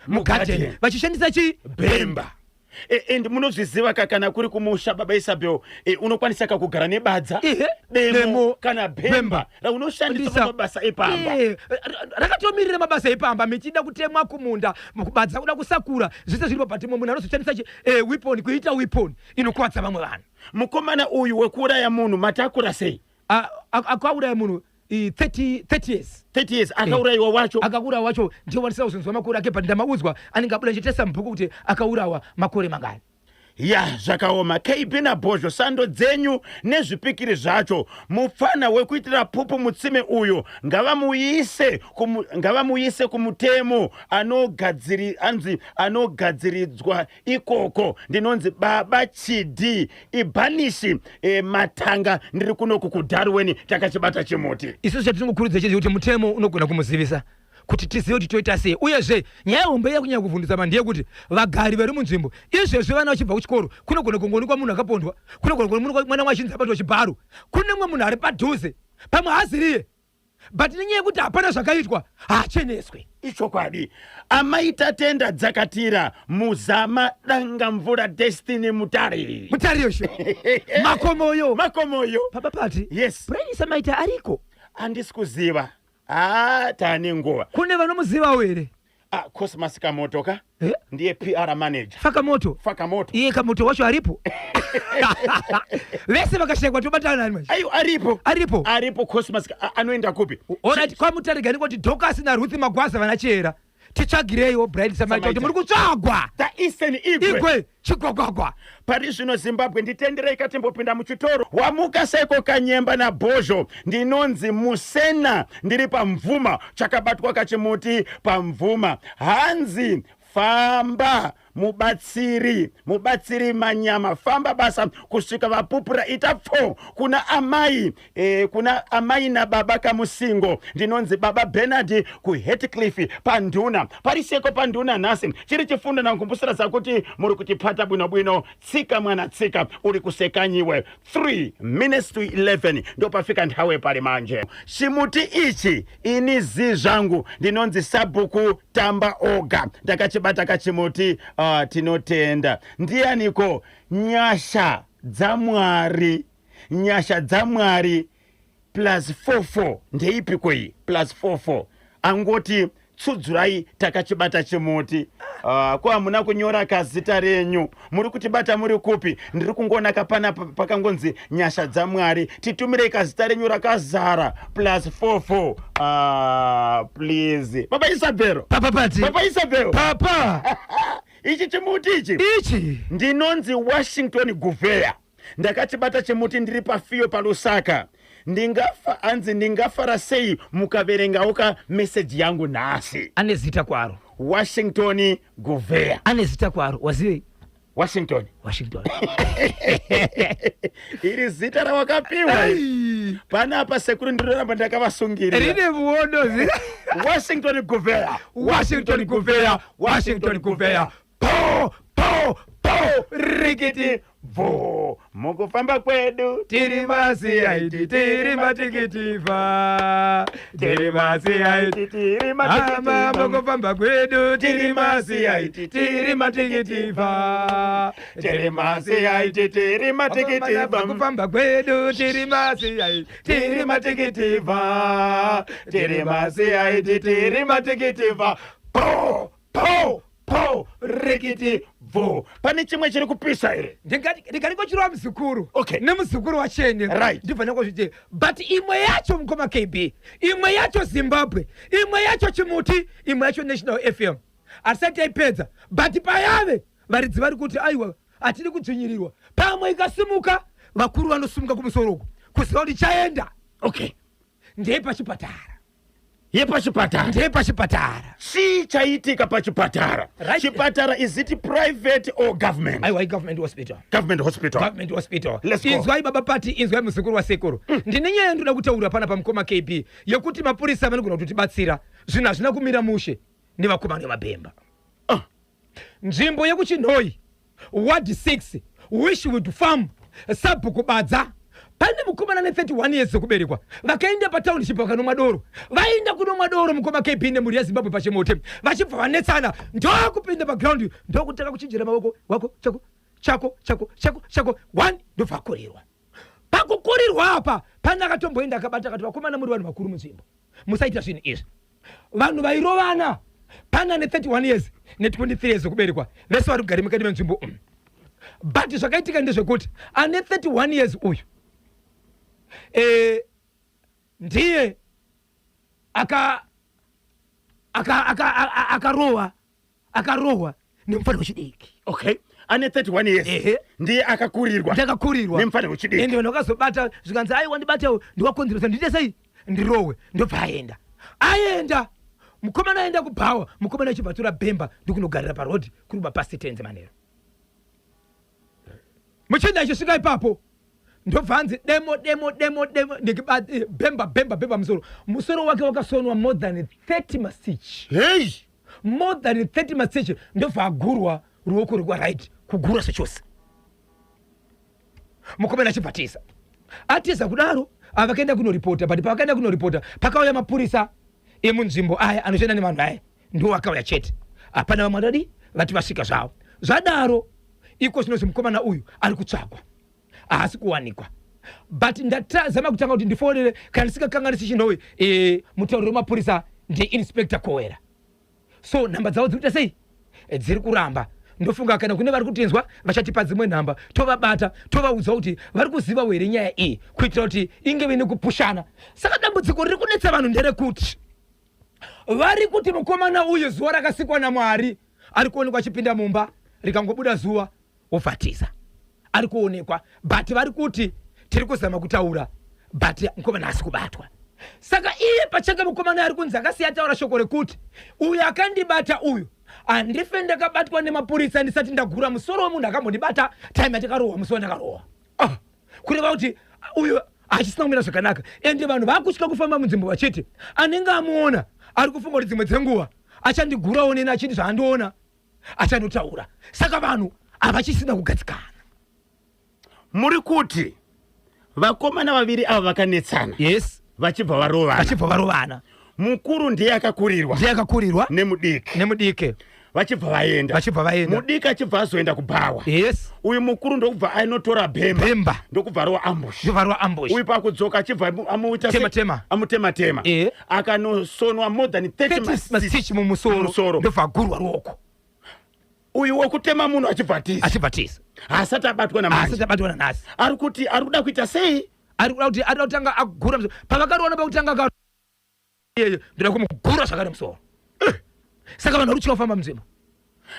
mugarden, Mugarden. vachishandisa chii? Bhemba. And munozviziva ka, kana kuri kumusha, baba Isabel, unokwanisa ka kugara nebadza, demo, Demo, kana bhemba bhemba raunoshandisa Ndisa. pamabasa epamba. Rakatomirira mabasa epamba, michida kutemwa kumunda, kubadza kuda kusakura, zvese zviripo, but mumwe munhu anozoshandisa weapon, kuita weapon inokuvadza vamwe vanhu. Mukomana uyu wekuuraya munhu matakura sei? Akauraya munhu 30 years. 30 years akaurayiwa wacho. Akaurawa wacho ndiye wanisina kuzonzwa makore ake, but ndamaudzwa anenge abuda ndichitesa mubhuku kuti akaurawa makore mangani. Ya, zvakaoma. KB naBhozho, sando dzenyu nezvipikiri zvacho. Mupfana wekuitira pupu mutsime uyu ngavamuise kumutemo, anogadziri anzi anogadziridzwa ikoko. Ndinonzi Baba Chidi Ibhanishi Matanga, ndiri kunoku kuDarwen, takachibata chimuti. Isusu chatinongokurudzira chete kuti mutemo unogona kumuzivisa kuti tizive kuti toita sei. Uyezve nyaya hombe yakunyanya kuvhundutsa vanhu ndeyekuti vagari vari munzvimbo izvezvi, vana vachibva kuchikoro, kunogona kungoonekwa munhu akapondwa, kunogona kungoonekwa mwana wachinzi abatwa chibharo kune mumwe munhu ari padhuze, pamwe haaziriye, but nenyaya yekuti hapana zvakaitwa, haacheneswe. Ichokwadi. Amai Tatenda Dzakatira Muzama, Danga Mvura, Destiny Mutare. Mutare yosho Makomoyo. Makomoyo. Papa Pati. Yes. Brian Samaita ariko? Handisi kuziva, ha, taane nguva. Kune vanomuzivawo here? Ah, Cosmas Kamoto ka. Eh? Ndiye PR manager. Fakamoto. Fakamoto. Iye Kamoto wacho aripo? Vese vakashayikwa tobatana nani manje? Ayo, aripo. Aripo. Aripo Cosmas. Anoenda kupi? Alright, kwaMutare gani kuti Docas naRuth Magwaza, vana Chera, titsvagireiwo Brian Samaita kuti Samaita. muri kutsvagwa. The Eastern Igwe. Igwe Chigwagwagwa. Pari zvino Zimbabwe, nditenderei katimbopinda muchitoro. Wamuka seko Kanyemba naBhozho? Ndinonzi Musena, ndiri paMvuma. Chakabatwa kachimuti paMvuma. Hanzi famba mubatsiri, mubatsiri manyama, famba basa kusvika vapupura. Ita pfo kuna amai, kuna amai nababa Kamusingo. Ndinonzi Baba Bernard kuHatcliffe panduna. Pariseko panduna nhasi chiri chifundo nangumbusira zakuti muri kutipata bwino bwino. Tsika mwana tsika, uri kusekanyiwe. 3 minutes to 11 ndopafika nthawe pali manje. Chimuti ichi ini zi zvangu. Ndinonzi Sabhuku Tamba Oga, ndakachibata kachimuti. Tinotenda. Ndianiko? Nyasha dzaMwari, nyasha dzaMwari plus 44. Ndeipiko iyi plus 44? Angoti tsudzurai, takachibata chimuti. Ko hamuna kunyora kazita renyu? Muri kutibata muri kupi? Ndiri kungoona kapana pakangonzi nyasha dzaMwari. Titumirei kazita renyu rakazara, plus 44, please. Baba Isabel. Papa Pati. Baba Isabel. Papa. Ichi chimuti ichi. Ichi. Ndinonzi Washington Guvheya, ndakachibata chimuti, ndiri pafiyo paLusaka. Ndingafa, anzi ndingafara sei mukaverengawo ka meseji yangu nhasi. Ane zita kwaro. Washington Guvheya. Ane zita kwaro, wazivei? Washington. Washington. Iri zita rawakapiwa iri. Panapa sekuru ndinoramba ndakavasungirira. Rine muono zita. Washington Guvheya. Washington Guvheya, Washington Guvheya, po po po, rikiti. Bvo mukufamba kwedu. Tiri maCID, tiri matikitivha, tiri maCID. Tiri Hama. matikitivha. Mukufamba kwedu tiri maCID, tiri matikitivha. Tiri maCID, tiri matikitivha. Mukufamba kwedu tiri maCID, tiri matikitivha. Tiri maCID, tiri matikitivha, po po po, rikiti bvo. Pane chimwe chiri kupisa here? Ndingangochirova muzukuru nemuzukuru wachene. Ndibva ndangozviti, but imwe yacho mukoma KB, imwe yacho Zimbabwe, imwe yacho chimuti, imwe yacho National FM, hatisati taipedza, but payave varidzi vari kuti aiwa, hatidi kudzvinyirirwa. Pamwe ikasimuka, vakuru vanosimuka kumusoro uku kuziva kuti chaenda. Ndepachipatara. Yepachipatara. Ndeyepachipatara. Chii chaitika pachipatara? Right. Chipatara, is it private or government? Aiwa, igovernment hospital. Government hospital. Government hospital. Let's go. Inzwai baba Pati, inzwai muzukuru wasekuru. Ndine nyaya yandoda kutaura pana pamukoma KB yekuti mapurisa vanogona kutotibatsira. Zvinhu hazvina kumira mushe nevakomana vemabhemba. Nzvimbo yekuChinhoyi, ward 6, Wishwood Farm, sabhuku Badza, pane mukomana ne31 years dzekuberekwa vakaenda patownship vakanomwa doro. Vaenda kunomwa doro, mukoma KB nemhuri yeZimbabwe, pachimuti vachibva vanetsana, ndokupinda paground, ndokutanga kuchinjira maoko, wako chako chako chako chako chako one, ndobva akorerwa. Pakukurirwa apa pane akatomboenda akabata, akati, "Vakomana, muri vanhu vakuru munzvimbo, musaita zvinhu izvi." Vanhu vairovana pana ne31 years ne23 years okuberekwa, vese vari kugara mukati menzvimbo umu. But zvakaitika ndezvekuti ane 31 years uyu ndiye akarohwa akarohwa nemufana wechidiki. Okay, ane 31 years. Ehe. Ndiye akakurirwa. Ndakakurirwa. Nemufana wechidiki. Ende vanhu vakazobata, zvikanzi, "Aiwa, ndibatewo, ndiwakonzeresa, ndiite sei, ndirohwe." Ndobva aenda, aenda mukomana, aenda kubhawa, mukomana achibva atora bhemba ndikunogarira parodhi kuri mapast 10 manheru. Muchinda achisvika ipapo ndobva anzi demo demo demo demo, bhemba bhemba bhemba musoro. Musoro wake wakasonwa more than 30 mastitch. Hei! More than 30 mastitch. Ndobva agurwa ruoko rwekwa right, kugura zvechose. Mukomana achibva tiza. Atiza kudaro, avakaenda kunoripota, but pavakaenda kunoripota pakauya mapurisa emunzvimbo aya anoshanda nevanhu aya, ndo akauya chete, hapana vamwe vadadi vati vasvika zvavo. Zvadaro, iko zvinozi mukomana uyu ari kutsvagwa, haasi kuwanikwa. But ndatazama kutanga kuti ndifonere, kana ndisingakanganisi chinhowe, mutauriri wemapurisa ndiInspector Kowera, so nhamba dzavo dziri kuita sei? Dziri kuramba. Ndofunga kana kune vari kutinzwa vachatipa dzimwe nhamba, tovabata, tovaudza kuti vari kuzivawo here nyaya iyi, kuitira kuti ingeve nekupushana. Saka dambudziko riri kunetsa vanhu nderekuti vari kuti mukomana uyu zuva rakasikwa naMwari ari kuonekwa achipinda mumba, rikangobuda zuva wobvatiza. Ari kuonekwa, but vari kuti tiri kuzama kutaura, but mukomana haasi kubatwa. Saka iye pachake mukomana ari kunzi akasiya ataura shoko rekuti, "Uyu akandibata uyu, handife ndakabatwa nemapurisa ndisati ndagura musoro wemunhu akambondibata time yatakarohwa, musi wandakarohwa." Ah, kureva kuti uyu hachisina kumira zvakanaka. Ende vanhu vakutya kufamba munzvimbo, vachiti anenge amuona ari kufunga kuti dzimwe dzenguva achandigurawo neni, achiti zvaandiona achanotaura. Saka vanhu havachisina kugadzikana. Muri kuti vakomana vaviri ava vakanetsana? Yes. Vachibva varovana? Vachibva varovana. Mukuru ndiye akakurirwa? Ndiye akakurirwa. Nemudiki? Nemudiki. Vachibva vaenda? Vachibva vaenda. Mudiki achibva azoenda kubhawa? Yes. Uyu mukuru ndokubva ainotora bhemba? Bhemba. Ndokubva arova ambush? Ndobva arova ambush. Uyu pakudzoka achibva amuita Tema, tema. Amutema tema. Akanosonwa more than 30 30 mastitch mumusoro. Mumusoro. Ndobva agurwa ruoko. Uyu wekutema munhu achibva tiza? Achibva tiza. Haasati abatwa namanje? Asati abatwa nanhasi. Ari kuti ari kuda kuita sei? Ari kuda kuti, ari kutanga agura musoro. Pavakaroona pakutanga ka iyeyo, ndoda kumugura zvakare musoro. Saka vanhu vari kutya kufamba munzvimbo.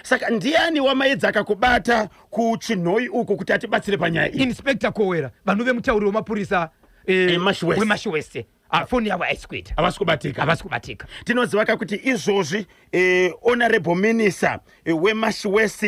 Saka ndiani wamaedza akakubata kuChinhoi uko kuti atibatsire panyaya iyi? Inspector Kowera, vanhu vemutauri wemapurisa Mash West. WeMash West. Foni yavo haisi kuita. Havasi kubatika? Havasi kubatika. Tinoziva ka kuti izvozvi honorable minister weMash West,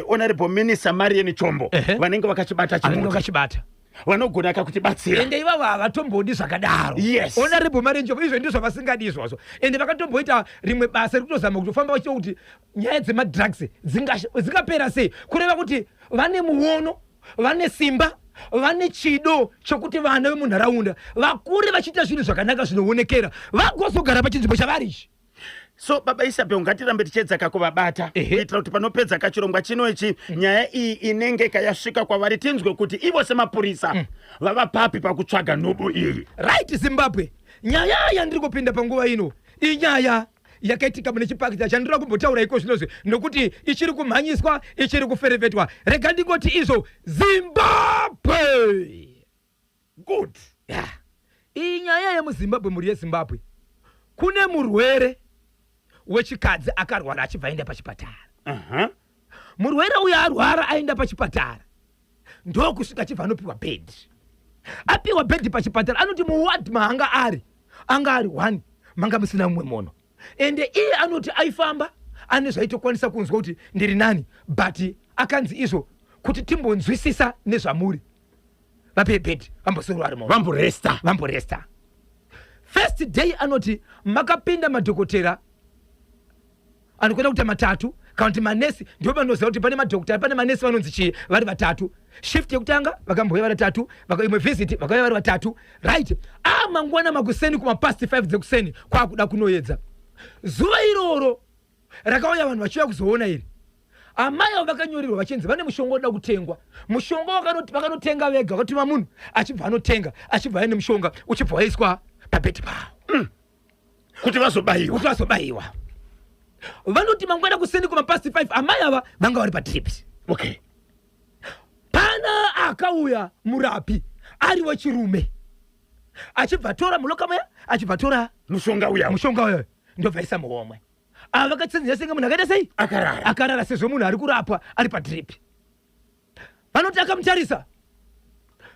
honorable Minister Marian Chombo, vanenge vakachibata Vanenge chimuti, vakachibata. Vanogona kakutibatsira. Ende ivavo havatombodi zvakadaro. Honorable Marian Chombo, izvo ndizvo zvavasingadi izvozvo. Ende vakatomboita rimwe basa rekutozama kutofamba vachiita kuti nyaya dzemadrugs dzingapera sei, kureva kuti vane muono, vane simba, vane chido chokuti vana vemunharaunda vakure vachiita zvinhu zvakanaka zvinoonekera, vagozogara pachinzvimbo chavari ichi. So baba Isabel, ngatirambe tichiedza kakuvabata kuitira kuti panopedza kachirongwa chino ichi, nyaya iyi inenge kayasvika kwavari, tinzwe kuti ivo semapurisa vava papi pakutsvaga nhubu iyi. Right, Zimbabwe, nyaya yandiri kupinda panguva ino inyaya yakaitika mune chipakita chandinoda kumbotaura iko zvinozvi, nokuti ichiri kumhanyiswa, ichiri kuferefetwa. Rega ndingoti izvo, Zimbabwe, Good. Yeah. Iyi nyaya yemuZimbabwe, mhuri yeZimbabwe. Kune murwere wechikadzi akarwara achibva aenda pachipatara. Murwere uyu arwara aenda pachipatara, ndokusvika achibva anopiwa bhedhi. Apiwa bhedhi pachipatara, anoti muward maanga ari, anga ari one. Manga musina mumwe munhu. Ende iye anoti aifamba ane zvaitokwanisa kunzwa kuti ndiri nani, but akanzi izvo kuti timbonzwisisa nezvamuri, vapei bed vambosoro vari muno, vamboresta. Vamboresta. First day anoti makapinda madhokotera anokuenda kuita matatu kana kuti manesi, ndivo vanoziva kuti pane madhokota, pane manesi vanonzi chii, vari vatatu. Shift yekutanga vakambouya vari vatatu, imwe visit vakauya vari vatatu, right? A mangwana makuseni kumapast 5 dzekuseni kwakuda kunoedza, zuva iroro rakauya vanhu vachiuya kuzoona iri, amai avo vakanyorerwa vachinzi vane mushonga unoda kutengwa. Mushonga vakanotenga vega, vakatuma munhu achibva anotenga, achibva aine mushonga uchibva waiswa pabhedhi pavo. Kuti vazobayiwa. Kuti vazobayiwa. Vanoti mangwana kuseni kumapast 5 amai ava vanga vari patrips. Pana akauya murapi ari wechirume, achibva tora muloka muya, achibva tora mushonga uya. Mushonga uya ndobva aisa muhomwe. Ava vakatsinzira senge munhu akaita sei? Akarara. Akarara, sezvo munhu ari kurapwa ari padrip. Vanoti akamutarisa,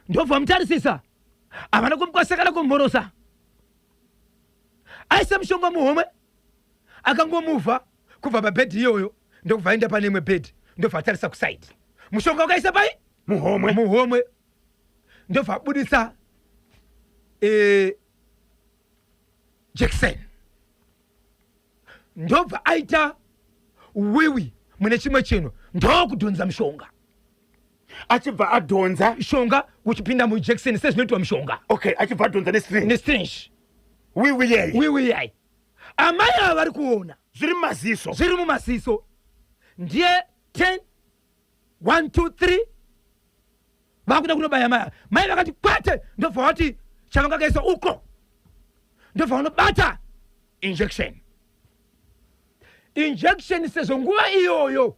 ndobva vamutarisisa, havana kumukwasisa kana kumumhorosa. Aisa mushonga muhomwe, akangomuvha kubva pabhedhi iyoyo, ndokubva aenda pane imwe bhedhi, ndobva atarisa kusaidi. Mushonga wakaisa pai? Muhomwe. Muhomwe. Ndobva abudisa jackson, ndobva aita wiwi mune chimwe chinhu, ndokudhonza mushonga. Achibva adhonza. Mushonga uchipinda mujackson sezvinoitwa mushonga. Okay, achibva adhonza nestring. Nestring. Wiwi yei? Wiwi yai. Amai ava vari kuona. Zviri mumaziso. Zviri mumaziso. Ndiye 10 1 2 3 vakuda kunobaya mai. Mai vakati kwete, ndobva vati chavanga kaisa uko, ndobva vanobata injection. Injection sezvo nguva iyoyo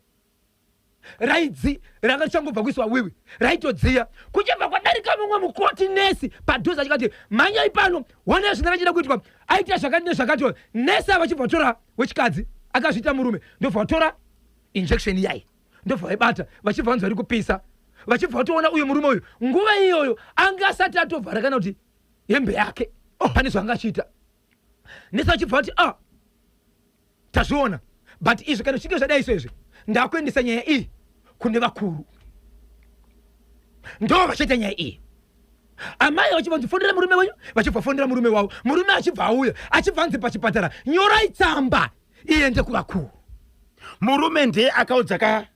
raidzi ranga richangobva kuiswa wiwi, raitodziya. Kuchibva kwadarika mumwe mukoti nesi padhuze, achikati, "Mhanyai pano, honai zvinenge chida kuitwa." Aita zvakati nezvakati. Nesi ava achibva tora, wechikadzi akazviita murume, ndobva vatora injection iyai, ndobva vaibata, vachibva vanzi vari kupisa. Vachibva vatoona uyu murume uyu nguva iyoyo anga asati atovhara kana kuti hembe yake. Oh, pane zvaanga achiita. Nesi vachibva vati, "Ah, tazviona, but izvi kana zvichinge zvadai so izvi, ndakuendesa nyaya iyi kune vakuru, ndo vachaita nyaya iyi." Amai vachibva vanzi, "Fonera murume wenyu." Vachibva fonera murume wavo, murume achibva auya, achibva anzi pachipatara, "Nyorai tsamba iende kuvakuru." Murume ndiye akaudza ka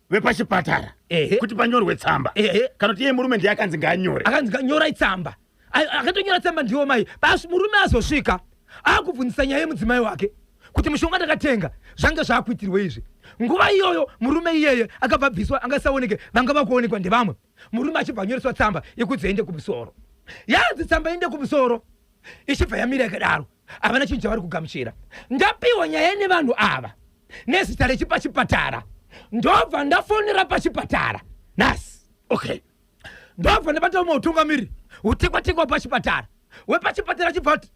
vepachipatara Ehe. kuti panyorwe tsamba? Ehe. Kana kuti iye murume ndiye akanzi ngaanyore? Akanzi, "Nyorai tsamba." Akatonyora tsamba ndiwo mai. Basi murume azosvika akubvunzisa nyaya yemudzimai wake kuti mushonga ndakatenga zvange zvaakuitirwe izvi. Nguva iyoyo murume iyeye akabva bviswa, angasaoneke, vanga vakuonekwa ndevamwe. Murume achibva anyoreswa tsamba yekuti aende kumusoro. Yanzi tsamba iende kumusoro, ichibva yamira yakadaro, havana chinhu chavari kugamuchira. Ndapiwa nyaya nevanhu ava nezita rechipachipatara, ndobva ndafonera pachipatara nhasi. Ndobva ndabata umwe utungamiri utekwatekwa pachipatara. Wepachipatara achibva ati,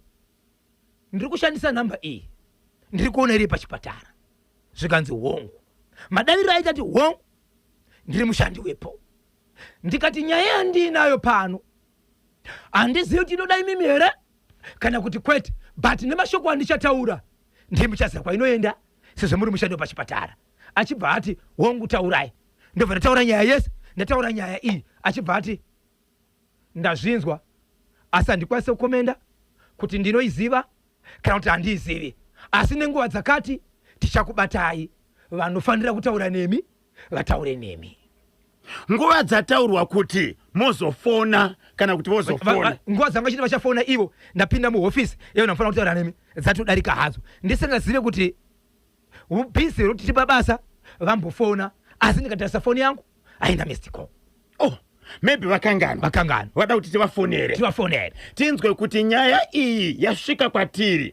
"Ndiri kushandisa nhamba iyi, ndiri kuona iri pachipatara." Zvikanzi, "Hongu." Madaviro aita ati, "Hongu, ndiri mushandi wepo." Ndikati, "Nyaya yandiinayo pano handizivi kuti inoda imimi here kana kuti kwete, but nemashoko andichataura ndiye muchaziva kwainoenda sezvo muri mushandi wepachipatara." Achibva ati, "Hongu, taurai." Ndobva ndataura nyaya yese. Ndataura nyaya iyi, achibva ati, "Ndazvinzwa, asi handikwanisi kukomenda kuti ndinoiziva kana kuti handiizivi, asi nenguva dzakati tichakubatai, vanofanira kutaura nemi vataure nemi." Nguva dzataurwa kuti mozofona kana kuti vozofona? Nguva dzanga chiti vachafona ivo, ndapinda muhofisi iyo ndanofanira kutaura nemi, dzatodarika hadzo. Ndisingazive kuti ubhizi here kuti tipa basa vambofona, asi ndikatarisa foni yangu haina missed call. Oh, maybe vakanganwa. Vakanganwa. Vada kuti tivafonere. Tivafonere. Tinzwe kuti nyaya iyi yasvika kwatiri,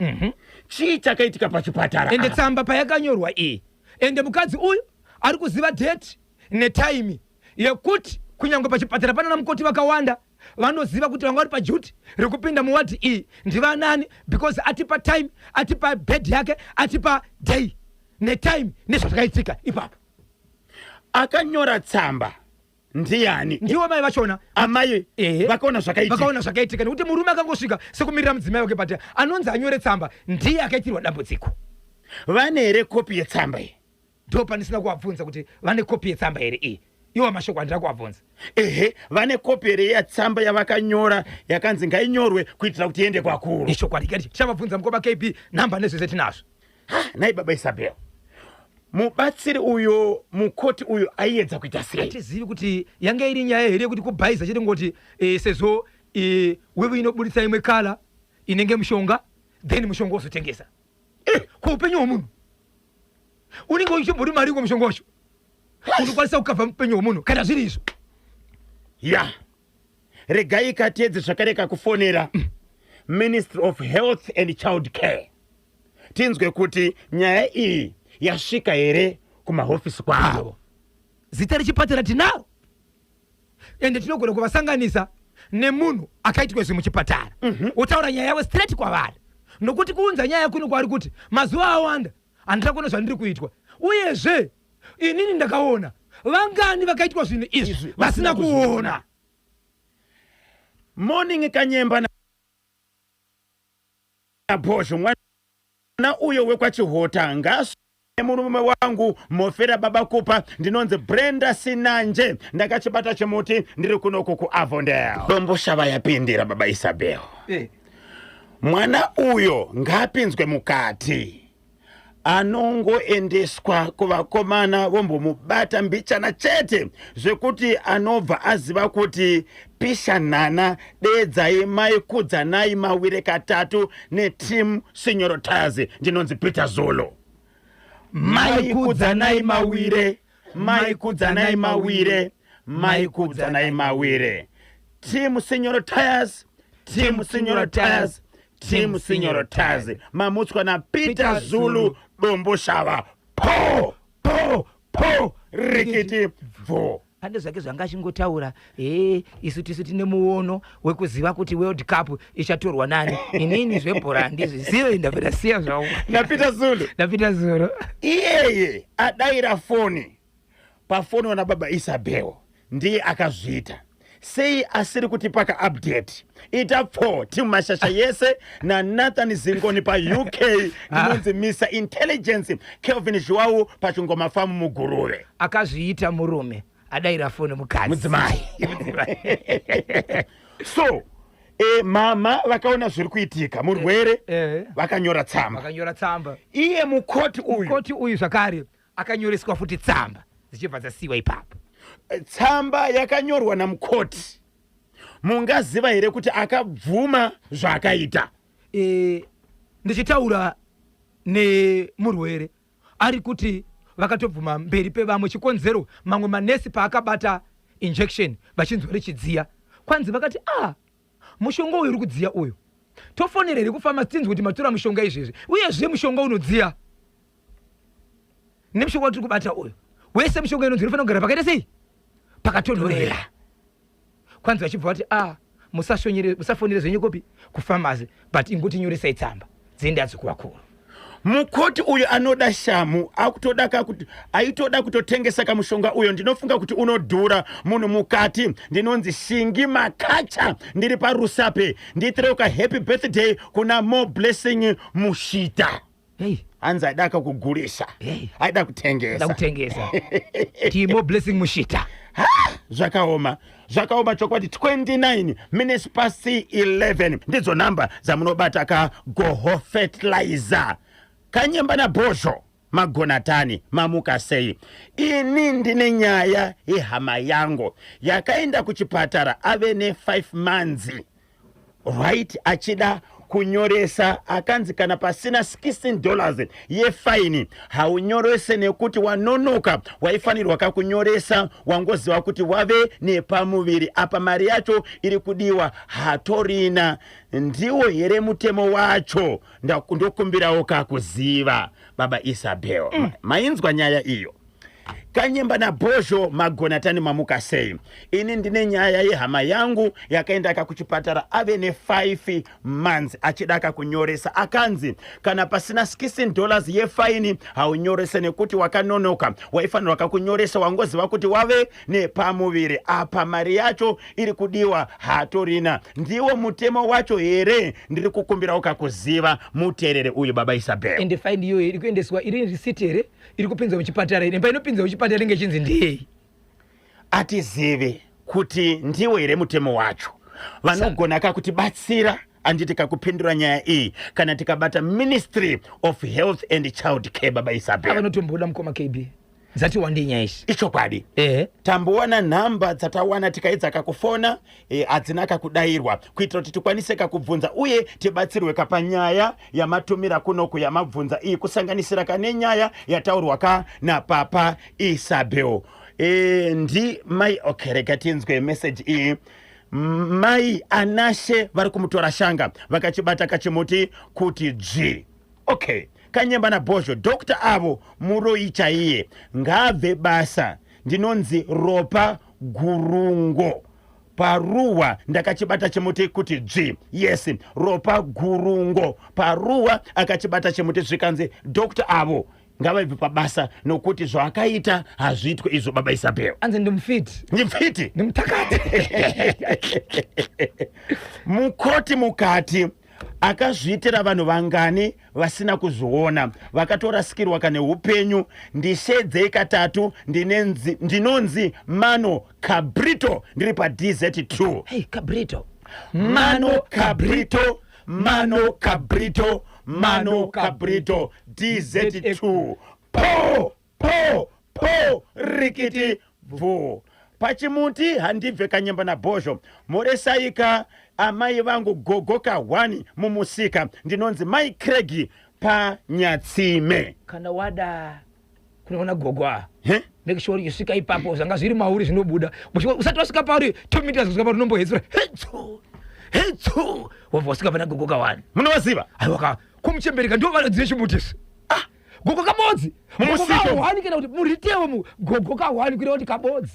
chii chakaitika pachipatara Ende apa? tsamba payakanyorwa iyi, ende mukadzi uyu ari kuziva date netime yekuti kunyange pachipatara pana namukoti vakawanda vanoziva kuti vanga vari paduty rekupinda muwadhi iyi ndivanani, because atipa time, atipa bed yake, atipa day netime nezvazvakaitika ipapo. Akanyora tsamba. Ndiani? Ndiwo mai vachona. Amai Ehe. vakaona zvakaitika. Vakaona zvakaitika nekuti murume akangosvika sekumirira mudzimai wake, but anonzi anyore tsamba ndiye akaitirwa dambudziko. Vane here kopi yetsamba iyi? Ndo pandisina kuvabvunza kuti vane kopi yetsamba here iyi. Iwo mashoko andira kuvabvunza. Ehe, vane kopi here yetsamba yavakanyora yakanzi ngainyorwe kuitira kuti iende kwakuru? Ichokwadi kati tichavabvunza mukoma KB, namba nezvese tinazvo. Nhai baba Isabel, mubatsiri uyo, mukoti uyo aiedza kuita sei? Hatizivi kuti yanga iri nyaya here yekuti kubhaiza chete, ngoti sezvo weave inoburitsa imwe colour inenge mushonga, then mushonga wozotengesa. Kuupenyu hwemunhu unenge uchimbori mari iko mushonga wacho unokwanisa kukavha mupenyu hwemunhu kana zviri izvo. Ya, regai katedze zvakare kakufonera Ministry of Health and Child Care, tinzwe kuti nyaya iyi yasvika here kumahofisi kwavo. Zita rechipatara tinaro, ende tinogona kuvasanganisa nemunhu akaitwa izvi muchipatara, wotaura nyaya yavo straight kwavari, nokuti kuunza nyaya kuno kwaari kuti mazuva awanda handina kuona zvandiri kuitwa, uyezve inini ndakaona vangani vakaitwa zvinhu izvi Izvi vasina vasina kuona. Morning Kanyemba naBhozho. Mwana uyo wekwaChihota ngas murume wangu mofera baba Kupa. Ndinonzi Brenda Sinanje, ndakachibata chimuti, ndiri kunoku kuAvondale. Domboshava yapindira baba Isabel. Mwana uyo ngaapinzwe mukati, anongoendeswa kuvakomana vombomubata mbichana chete, zvekuti anobva aziva kuti pishanana. Deedzai mai Kudzanai Mawire katatu neteam Sinyoro Tires. Ndinonzi Peter Zulu. Mai Kudzanai Mawire, mai Kudzanai Mawire, mai Kudzanai Mawire, team Sinyoro Tires, team Sinyoro Tires, team Sinyoro Tires, mamutswa naPeter Peter Zulu. Zulu. Domboshava po po po rikiti bvo. Pane zvake zvanga achingotaura, e isu tisu tine muono wekuziva kuti World Cup ichatorwa nani. Inini zvebhora handizvizive, ndabva siya zvangu. NaPeter Zulu. NaPeter Zulu. Iyeye adayira foni pafoni wana baba Isabel ndiye akazviita. Sei asiri kutipa ka update? Ita pfo timu mashasha yese naNathan Zingoni paUK. Ndinonzi Mr Intelligence Kelvin Zhuwau paChingoma Famu muGuruve. Akazviita murume, adayira foni mukadzi. Mudzimai. Mudzimai. So mama vakaona zviri kuitika murwere, vakanyora tsamba. Vakanyora tsamba. Iye mukoti uyu, mukoti uyu zvakare akanyoreswa futi tsamba, dzichibva dzasiyiwa ipapo. Tsamba yakanyorwa namukoti, mungaziva here kuti akabvuma zvaakaita? Ndichitaura nemurwere ari kuti vakatobvuma mberi pevamwe. Chikonzero, mamwe manesi paakabata injection vachinzwa richidziya, kwanzi vakati, "A, mushonga uyu uri kudziya uyu, tofonera here kufamasi tinzwe kuti matora mushonga izvezvi? Uyezve mushonga unodziya nemushonga watiri kubata uyu wese, mushonga inonzi unofanira kugara pakaita sei? Pakatonhorera." Kwanzi vachibva vati, "A, musafonere zvenyu kopi kufamasi, but ingotinyoresai tsamba dziende hadzo kuvakuru." Mukoti uyu anoda shamu, akutoda kakuti aitoda kutotengesa kamushonga uyo. Ndinofunga kuti unodhura munhu mukati. Ndinonzi Shingi Makacha, ndiri paRusape. Ndiitirewo ka happy birthday kuna More Blessing Mushita. Hey. Hanzi aida kakugurisa. Hey. Aida kutengesa. Da kutengesa timo Blessing Mushita. Zvakaoma, zvakaoma chokwadi. 29 minutes past 11 ndidzo namba dzamunobata ka Goho Fertilizer. Kanyemba naBhozho, magonatani, mamuka sei? Ini ndine nyaya yehama yangu yakaenda kuchipatara ave ne5 months, right? Achida kunyoresa akanzi kana pasina $16 yefaini haunyorese nekuti wanonoka. Waifanirwa kakunyoresa wangoziva kuti wave nepamuviri apa, mari yacho iri kudiwa hatorina. Ndiwo here mutemo wacho? Ndokumbirawo kakuziva baba Isabel. Mainzwa nyaya iyo? Kanyemba naBhozho, magona tani, mamuka sei? Ini ndine nyaya yehama yangu yakaenda kakuchipatara ave ne5 months achida kakunyoresa. Akanzi kana pasina $16 yefaini haunyorese nekuti wakanonoka, waifanirwa kakunyoresa wangoziva kuti wave nepamuviri. Apa mari yacho iri kudiwa hatorina. Ndiwo mutemo wacho here? Ndiri kukumbirawo kakuziva muteerere uyu, baba Isabel. Ende faini iyoyo iri kuendeswa iri risiti here? Iri kupinzwa muchipatara here? Painopinzwa muchipatara inenge ichinzi ndeyei? Atizivi kuti ndiwo here mutemo wacho. Vanogona kakutibatsira anditi kakupindura nyaya iyi kana tikabata Ministry of Health and Child Care, baba Isabel. Avanotomboda mukoma KB, dzati wandei nyaya ishi. Ichokwadi. Ehe. Tambowana nhamba dzatawana, tikaedza kakufona, hadzina kakudayirwa, kuitira kuti tikwanise kakubvunza uye tibatsirwe kapanyaya yamatumira kunoku yamabvunza iyi, kusanganisira kane nyaya yataurwa ka napapa Isabel. Ndi mai, okay, rega tinzwe meseji iyi. Mai Anashe vari kumutora shanga vakachibata kachimuti kuti dzvi. Okay, Kanyemba naBhozho, doctor avo muroyi chaiye, ngaabve basa. Ndinonzi Ropa Gurungo paruwa, ndakachibata chimuti kuti dzvi. Yes, Ropa Gurungo paruwa akachibata chimuti, zvikanzi doctor avo ngavaibve pabasa nokuti zvaakaita hazviitwe izvo, baba Isabel. Anzi ndimufiti. Ndimfiti. Ndimutakati. Mukoti mukati akazviitira vanhu vangani vasina kuzviona vakatorasikirwa kane upenyu? Ndishedzei katatu. Ndinonzi Mano Cabrito, ndiri paDZ2. Hey, Cabrito. Mano Cabrito, Mano Cabrito, Mano Cabrito, DZ2. Po po po, rikiti bvu pachimuti handibve. Kanyemba naBhozho, moresaika amai vangu gogo ka1 mumusika. Ndinonzi Mai Craigie paNyatsime. Kana wada kunoona gogo ava, He? make sure uchisvika ipapo zvanga zviri mauri zvinobuda. Usati wasvika pauri 2 meters kusvika pauri, unombohetsura hetsu hetsu, wobva wasvika pana gogo kawani. Munovaziva? Aiwa, kumuchembereka ndo vanodzive chimutisi. Ah, gogo kabodzi. Gogo Mumusika. Kahwani kana kuti muritewo mu gogo kahwani, kuita kuti kabodzi.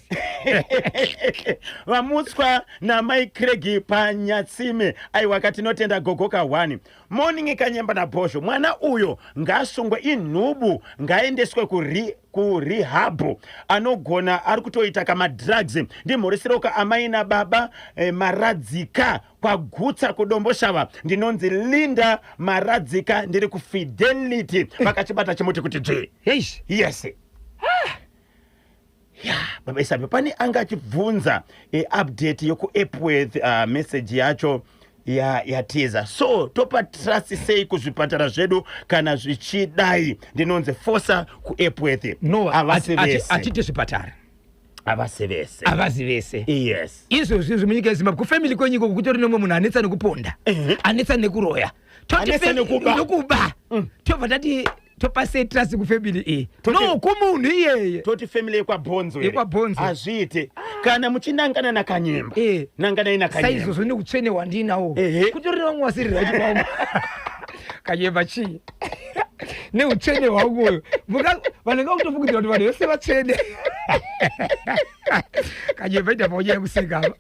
Vamutswa namai Craigie paNyatsime. Aiwa, katinotenda gogo ka1. Morning Kanyemba naBhozho, mwana uyo ngaasungwe, inhubu, ngaendeswe kurehab, anogona ari kutoita kamadrugs. Ndimhorisiroka amai nababa Maradzika kwagutsa kuDomboshava. Ndinonzi Linda Maradzika, ndiri kuFidelity. Vakachibata chimuti kuti dzvi. Heish. Yes, ya baba Isabe, pane anga achibvunza update yokuEpworth. Message yacho yatiza. So topa trust sei kuzvipatara zvedu kana zvichidai? Ndinonzi Fosa kuEpworth. No. Havasi vese. Atite zvipatara. Havasi vese. Havazi vese. Yes. Izvozvi izvi munyika yeZimbabwe, kufamily kwenyika uku kutori nemumwe munhu anetsa nekuponda, anetsa nekuroya. Toti Anetsa nekuba. Nekuba. Tobva tati topa sei trust kufamily iyi? No, kumunhu iyeye. Toti family yekwaBhonzo here? YekwaBhonzo. Hazviite. Kana muchinangana naKanyemba, nanganai naKanyemba. Saizvozvo nekutsvene hwandinawo, kutori nevamwe vasiri right pamwe. Kanyemba chii neutsvene hwangu uyu? Vanenge vakutofungidzira kuti vanhu vese vatsvene. Kanyemba, ita pakunyanya kuseka apa.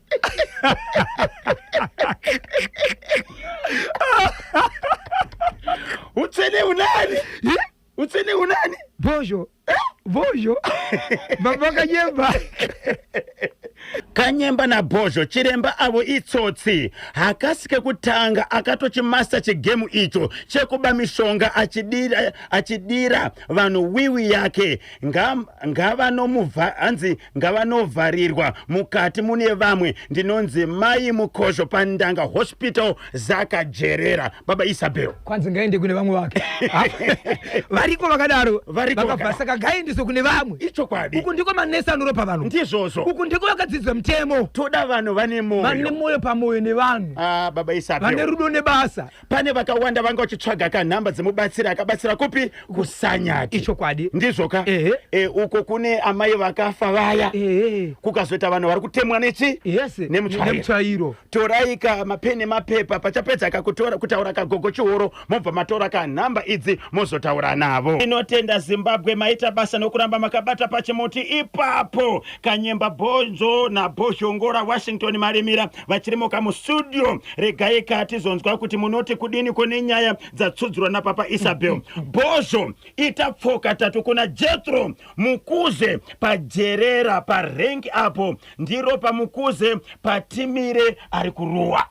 Utsvene unani? Utsvene unani? Bhozho, Bhozho, baba Kanyemba. Kanyemba naBhozho, chiremba avo itsotsi. Hakasi kekutanga, akatochimasta chigemu icho chekuba mishonga achidira, achidira vanhu wiwi yake. Ngavanomuvha- hanzi ngavanovharirwa mukati mune vamwe. Ndinonzi Mai Mukosho paNdanga Hospital, Zakajerera, baba Isabel. Kwanzi ngaende kune vamwe vake variko vakadaro. Variko. Vakabva, saka ngaendeswe kune vamwe. Ichokwadi. Uku ndiko manesi anoropa vanhu. Ndizvozvo. Uku ndiko vakadzidzwa mutemo. Tirimo. Toda vanhu vane Vane moyo. moyo pamoyo nevanhu. Ah, baba Vane Isabel. rudo nebasa. Pane vakawanda vanga vachitsvaga kanhamba dzemubatsiri akabatsira kupi? Kusanyati. Ichokwadi. Ndizvoka? Ehe. E, uko kune amai vakafa vaya. Ehe. Kukazoita vanhu vari kutemwa nechi? Yes. Nemutsvairo. Nemutsvairo. Torai ka mapeni nemapepa pachapedza kakutora kutaura kagogo chihoro mobva matora kanhamba idzi mozotaura navo. Inotenda Zimbabwe maita basa nokuramba makabata pachimuti ipapo. Kanyemba Bhonzo naBhozhongora Washington Marimira vachirimo kamustudio. Regai ka tizonzwa kuti munoti kudini kune nyaya dzatsudzurwa napapa Isabel. Bhozho ita pfoka tatu kuna Jethro Mukuze pajerera parengi apo ndiro pamukuze patimire ari kuruwa.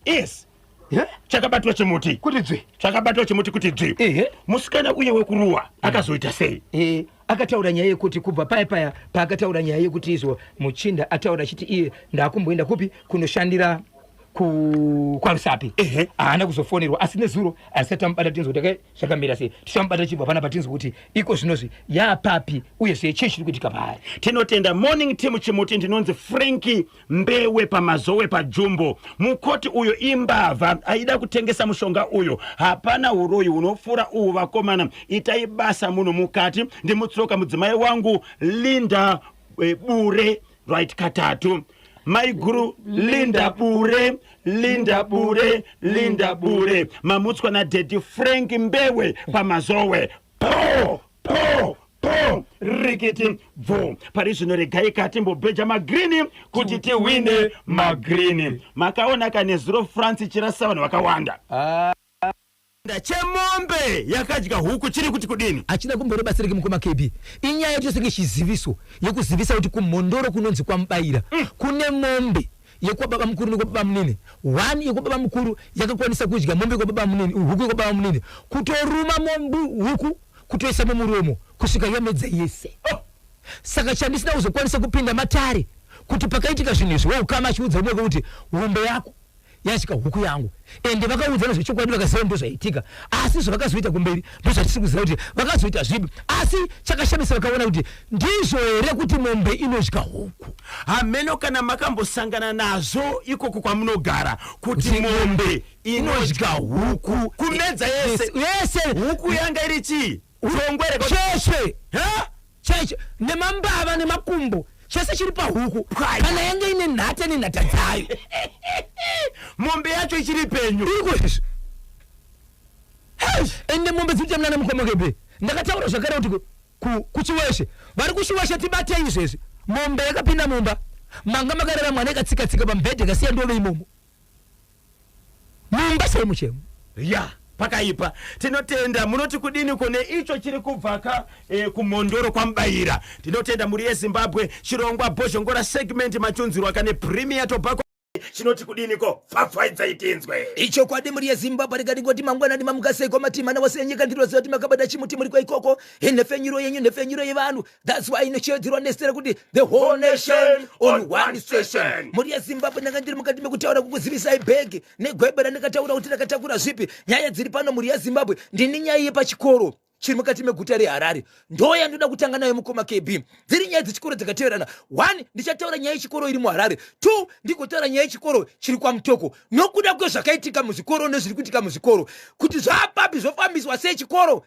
Yes. Yeah? Chakabatwa chimuti. Kuti dzvi. Chakabatwa chimuti kuti dzvi. Ehe. Musikana uye wekuruwa akazoita sei? Akataura nyaya yekuti kubva paya paya paakataura nyaya yekuti izvo muchinda ataura achiti iye ndakumboenda kupi kunoshandira kwaRusape. Ehe. Haana kuzofonerwa asi nezuro asati amubata tinzwa kuti zvakamira sei. Tichamubata chibva panapa tinzwa kuti iko zvinozvi yapapi uyezve chii chiri kuitika paari. Tinotenda morning team chimuti. Ndinonzi Franki Mbewe paMazowe paJumbo. Mukoti uyo imbavha aida kutengesa mushonga uyo. Hapana uroyi hunopfuura uhu vakomana. Itai basa munhu mukati. Ndimutsoka mudzimai wangu Linda Bure right katatu. Maiguru Linda Bure, Linda Bure, Linda Bure. Mamutswa na Daddy Frank Mbewe paMazowe. Po po po rikiti bvo. Pari zvino regai katimbobheja magrini kuti tiwine magrini. Makaona kane zero France chirasa vanhu vakawanda. Chemombe yakadya huku chiri kuti kudini? Achida kumborebatsireke mukoma KB. Inyaya yacho senge chiziviso yekuzivisa kuti kumhondoro kunonzi kwaMubayira kune mombe yekwababa mukuru nekwababa munini. One yekwababa mukuru yakakwanisa kudya mombe yekwababa munini, huku yekwababa munini, kutoruma mombe huku kutoisa mumuromo kusvika yamedza yese. Saka chandisina kuzokwanisa kupinda matare kuti pakaitika zvinhu izvi weukama achiudza umwe kuti hombe yako yasvika huku yangu, ende vakaudzana zvechokwadi vakaziva ndozvaitika, asi zvavakazoita kumberi ndozvatisiri kuziva kuti vakazoita zvipi. Asi chakashamisa vakaona kuti ndizvo here kuti mombe inodya huku. Hameno kana makambosangana nazvo ikoko kwamunogara kuti mombe inodya huku kumedza yese. Yese. Huku yanga iri chii? Jongwere. Cheshe. Ha? Cheshe nemambava nemakumbo chese chiri pahuku. Pwaya. Kana yange ine nhata nenhata dzayo. Mombe yacho ichiri penyu. Iri kuizvi. Ende mombe dziri kuita mukoma KB. Ndakataura zvakare kuti kuChiweshe. Vari kuChiweshe tibatei izvezvi. Mombe yakapinda mumba. Manga makarara mwana ikatsika-tsika pamubhedha ikasiya ndove imomo. Mumba chaimu chaimu. Ya, pakaipa. Tinotenda munoti kudini kune icho chiri kubva ka kumhondoro kwaMubayira. Tinotenda muri yeZimbabwe chirongwa Bhozhongora segment machunzirwa kane Premier Tobacco. Chinoti kudiniko? Pfapfaidza itinzwe. Ichokwadi muri yeZimbabwe rikadingoti mangwanani mamukaseko matimana wose enyika ndinoziva kuti makabata chimuti muri kwaikoko. Nhefenyuro yenyu nhefenyuro yevanhu. That's why inochedzerwa nesera kuti the whole nation on one station. Muri yeZimbabwe ndanga ndiri mukati mekutaura kukuzivisai bhegi negwebe randakataura kuti rakatakura zvipi. Nyaya dziri pano muri yeZimbabwe ndini nyaya yepachikoro chiri mukati meguta reHarare. Ndoya ndoda kutanga nayo mukoma KB. Dziri nyaya dzechikoro dzakateverana. 1 ndichataura nyaya yechikoro iri muHarare. 2 ndigotaura nyaya yechikoro chiri kwaMutoko. Nokuda kwezvakaitika muzvikoro nezviri kuitika muzvikoro kuti zvapapi zvofambiswa sei chikoro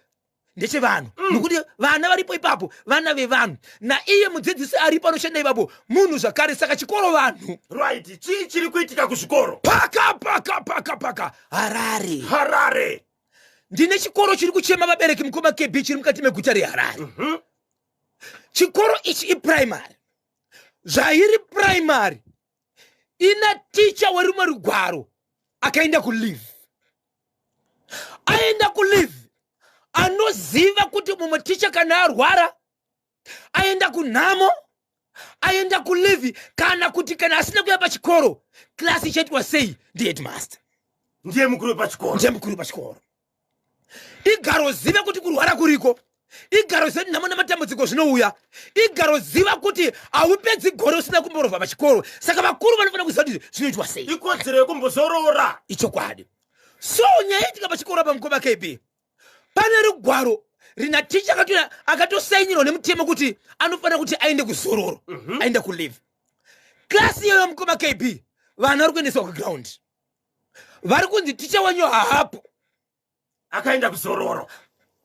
ndechevanhu. Nokuti vana varipo ipapo vana vevanhu, naiye mudzidzisi aripo anoshanda ipapo munhu zvakare, saka chikoro vanhu. Right, chii chiri kuitika kuzvikoro? Paka paka paka paka Harare. Harare. Ndine chikoro chiri kuchema vabereki mukoma KB chiri mukati meguta reHarare. Chikoro ichi iprimary. Zvairi primary ina ticha werumwe rugwaro akaenda kuleave. Aenda kuleave anoziva kuti mumwe ticha kana arwara aenda kunhamo, aenda kuleave, kana kuti kana asina kuya pachikoro klasi ichaitwa sei ndi headmaster. Ndiye mukuru pachikoro. Ndiye mukuru pachikoro. Igaroziva kuti kurwara kuriko, igaroziva kuti nhamo nematambudziko zvinouya, igaroziva kuti haupedzi gore usina kumborovha pachikoro. Saka vakuru vanofanira kuziva kuti zvinoitwa sei. Ikodzero yekumbozorora. Ichokwadi. So nyaya itika pachikoro apa mukoma KB, pane rugwaro rina ticha akatosainirwa nemutemo kuti anofanira kuti aende kuzororo, aende kuleave. Klasi iyoyo mukoma KB, vana vari kuendeswa kuground, vari kunzi ticha wenyu haapo, akaenda kuzororo.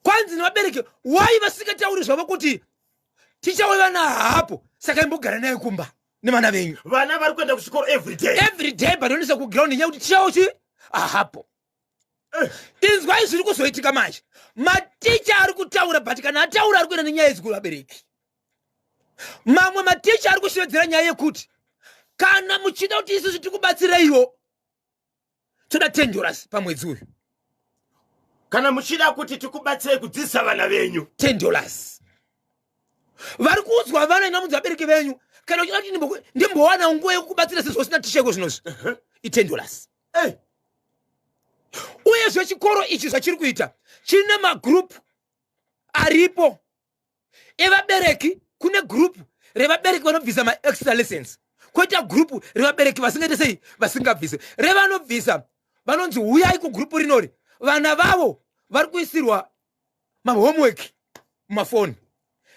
Kwanzi nevabereki, wai vasingatauri zvavo kuti ticha wevana haapo, saka imbogara naye kumba nevana venyu? Vana vari kuenda kuchikoro every day. Every day, but vanoendesa kuground nyaya kuti ticha uchi hapo. Inzwai zviri kuzoitika manje. Maticha ari kutaura, but kana ataura ari kuenda nenyaya idzi kuvabereki. Mamwe maticha ari kushevedzera nyaya yekuti kana muchida kuti isusu tikubatsireiwo, toda $10 pamwedzi uyu. Kana muchida kuti tikubatsirei kudzidzisa vana venyu, $10. Vari kuudzwa vana inamudzi vabereki venyu, kana uchida kuti ndimbowana nguva yekukubatsira sezvo usina ticheko zvinozvi, i$10. Uyezve chikoro ichi zvachiri kuita, chine magroup aripo evabereki. Kune group revabereki vanobvisa maextra lessons, kwoita group revabereki vasingaite sei, vasingabvise. Revanobvisa vanonzi uyai kugroup rinori, vana vavo vari kuisirwa mahomework mumafoni.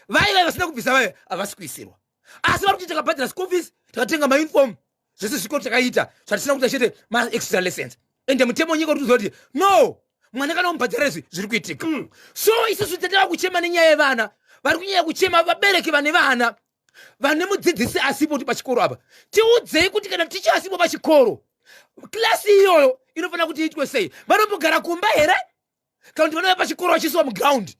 Vaiva vasina kubvisa vaiva havasi kuisirwa, asi vari kuti takabhadhara school fees, takatenga mauniform, zvese zvikoro takaita, zvatisina kuita chete maextra lessons. Ende mutemo wenyika uri kuziva kuti no, mwana kana umubhadhara izvi zviri kuitika. So isusu tatava kuchema nenyaya yevana vari kunyanya kuchema, vabereki vane vana vane mudzidzisi asipo, kuti pachikoro apa tiudzei kuti kana ticha asipo pachikoro, klasi iyoyo inofanira kuti iitwe sei? Vanombogara kumba here, kana kuti vanouya pachikoro vachiisiwa muground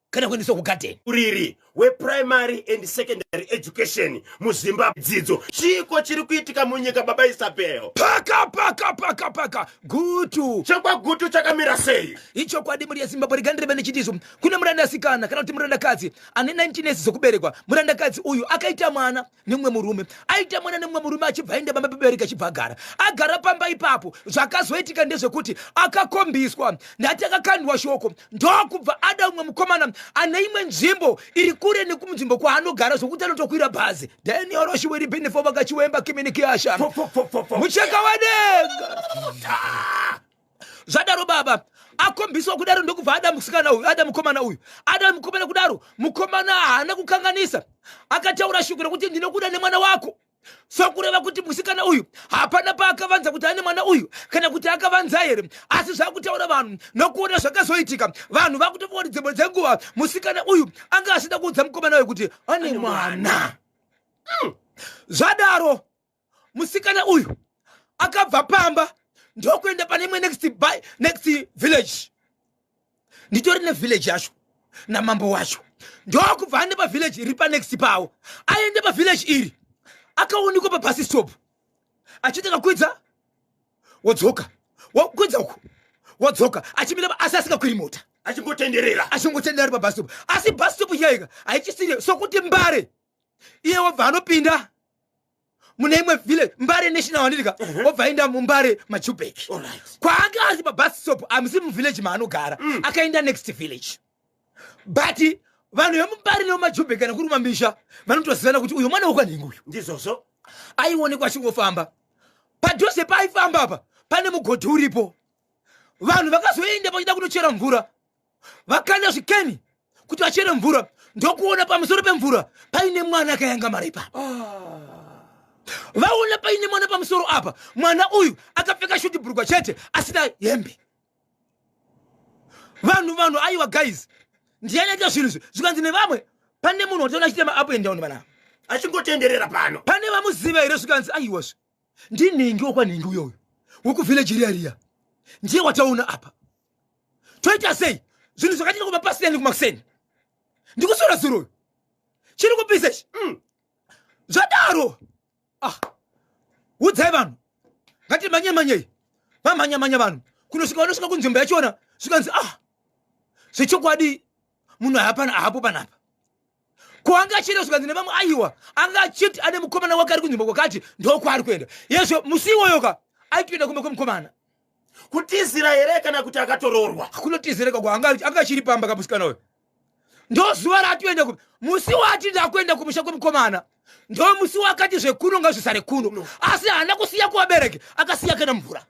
kana kuendeswa kugadheni? Uriri weprimary and secondary education muZimbabwe, dzidzo, chiko chiri kuitika munyika, baba Isabel? Paka paka paka paka Gutu. ChekwaGutu chakamira sei? Ichokwadi, mhuri yeZimbabwe, rigandireve nechitizo. Kune murandasikana kana kuti murandakadzi ane 19 years dzokuberekwa. Murandakadzi uyu akaita mwana nemumwe murume. Aita mwana nemumwe murume, achibva aenda pamba pebereki, achibva agara agara pamba ipapo. Zvakazoitika ndezvekuti akakombiswa, ndati akakandwa shoko, ndokubva ada umwe mukomana ane imwe nzvimbo iri kure nekunzvimbo kwaanogara, zvokuti anotokwira bhazi. Daniel Roshiweri Benefo vakachiwemba kiminikiasha mucheka wadenga. Zvadaro baba, akombiswa kudaro, ndokubva ada musikana uyu, ada mukomana uyu. Ada mukomana kudaro, mukomana haana kukanganisa, akataura shoko rekuti ndinokuda nemwana wako. So kureva kuti musikana uyu hapana paakavanza kuti ane mwana uyu kana kuti akavanza here, asi zvakutaura vanhu nokuona zvakazoitika, vanhu vakutofunga kuti dzimwe dzenguva musikana uyu anga asida kuudza mukomana uyu kuti ane mwana. Zvadaro musikana uyu akabva pamba ndokuenda pane imwe next village. Nditori nevillage yacho namambo wacho. Ndokubva aende pavillage iri panext pavo. Aende pavillage iri, akaonekwa pabus stop achiti akakwidza wodzoka, wakwidza uku wodzoka, achimira asi asingakwiri mota. Achingotenderera. Achingotenderera ari pabus stop, asi bus stop iyaika haichisiri sokuti Mbare. Iye wobva anopinda mune imwe village, Mbare National, wandidika, wobva aenda muMbare Majubek. Kwaanga ari pabus stop hamusi muvillage maanogara. Akaenda next village, but vanhu vemuMbare nemuMajubek kana kuri mamisha vanotozivana kuti uyu mwana wekwanhingi uyu. Ndizvozvo. Aionekwa achingofamba padhuze. Paaifamba apa pane mugodhi uripo. Vanhu vakazoenda vachida kunochera mvura, vakanda zvikeni kuti vachere mvura, ndokuona pamusoro pemvura paine mwana akayangamara ipapo. Vaona paine mwana pamusoro apa, mwana uyu akapfeka short bhurugwa chete, asina hembe. Vanhu aiwa guys, ndiani aita zvinhu izvi? Zvikanzi nevamwe, pane munhu wataona achiita maup and down vanava. Achingotenderera pano. Pane vamuziva here? Zvikanzi aiwazve, ndinhingi wokwanhingi uyoyo wekuvillage riya riya, ndiye wataona apa. Toita sei? Zvinhu zvakatika kuva paseni kumakuseni, ndikusora zuro uyu chiri kupisa ichi. Zvadaro, ah, udzai vanhu ngati manye manyei. Vamhanya manya vanhu kunosvika, vanosvika kunzvimbo yachona, zvikanzi ah, zvechokwadi munhu hapana hapo panapa. Ko anga achienda? Zvikanzi nevamwe, aiwa, anga achiti ane mukomana wake ari kunzvimbo kwakati, ndokwaari kuenda. Yezvo musi iwoyoka aitoenda kumba kwemukomana. Kutizira here kana kuti akatoroorwa? Kunotizireka kwa anga achiri pamba kamusikana uyo. Ndo zuva raatoenda ku musi waati ndakuenda kumusha kwemukomana, ndo musi wakati zvekuno ngazvisare kuno. Asi haana kusiya kuvabereki, akasiya kana mvura.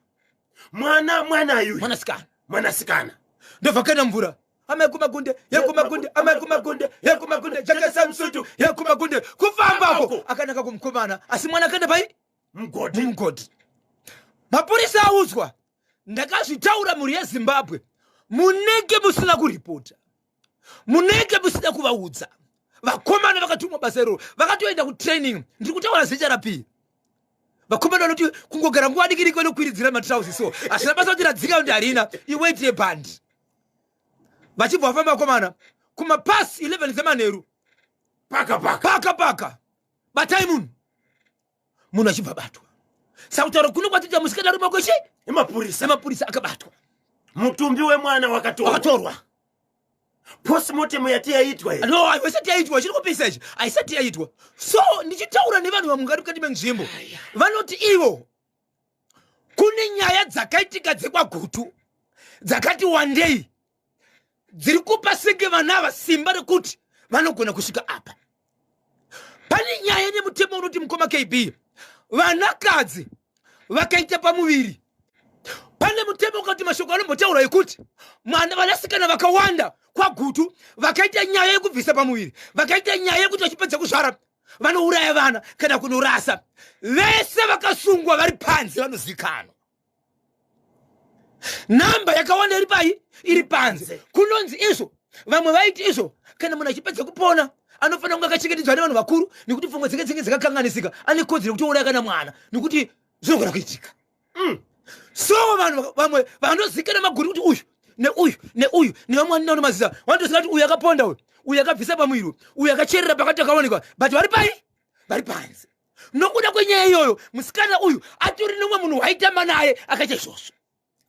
Mwana yuyu? Mwanasikana. Mwanasikana. Ndobva kana mvura. Amai kumagunde, yekumagunde, amai kumagunde, yekumagunde, jakesa musutu, yekumagunde. Kufambako akanaka kumukomana, asi mwana akaenda pai? Mugodi. Mugodi. Mapurisa audzwa, ndakazvitaura mhuri yeZimbabwe, munenge musina kuripota, munenge musina kuvaudza. Vakomana vakatumwa basa iroro vakatoenda kutraining. Ndiri kutaura ZRP. Vakomana vanoti kungogara nguva diki diki vanokwiridzira matrausi, so hazvina basa kuti radzika kuti harina iweight yebhandi. Vachibva vafamba vakomana kumapasi 11 dzemanheru, paka paka paka paka, batai munhu. Munhu achibva batwa. Saka kutaura kuno kwatita, musikana ari maoko echi emapurisa. Emapurisa, akabatwa. Mutumbi wemwana wakatorwa. Wakatorwa. Postmortem yati yaitwa here? No, haisati yaitwa. Chiri kupisa ichi haisati yaitwa. So ndichitaura nevanhu vamwe mukati menzvimbo, vanoti ivo kune nyaya dzakaitika dzekwaGutu dzakati wandei dziri kupa senge vana ava simba rekuti vanogona kusvika apa. Pane nyaya nemutemo unoti, mukoma KB, vanakadzi vakaita pamuviri, pane mutemo ukati mashoko anombotaura ekuti mwana, vanasikana vakawanda kwaGutu vakaita nyaya yekubvisa pamuviri, vakaita nyaya yekuti vachipedza kuzvara vanouraya vana kana kunorasa, vese vakasungwa vari panze vanozikanwa. Namba yakawanda iri pai? Iri panze. Kunonzi izvo vamwe vaiti izvo kana munhu achipedza kupona anofanira kunge akachengetedzwa nevanhu vakuru, nekuti pfungwa dzake dzinge dzakakanganisika, ane kodzero yekutouraya kana mwana nekuti zvinogona kuitika. So vanhu vamwe vanozikana maguri kuti uyu neuyu neuyu nevamwe vaninawo nemazita, vanotoziva kuti uyu akaponda, uyu, uyu akabvisa pamuviri, uyu akacherera pakati akaonekwa, but vari pai? Vari panze. Nokuda kwenyaya iyoyo, musikana uyu atori nemumwe munhu waitamba naye akaita izvozvo.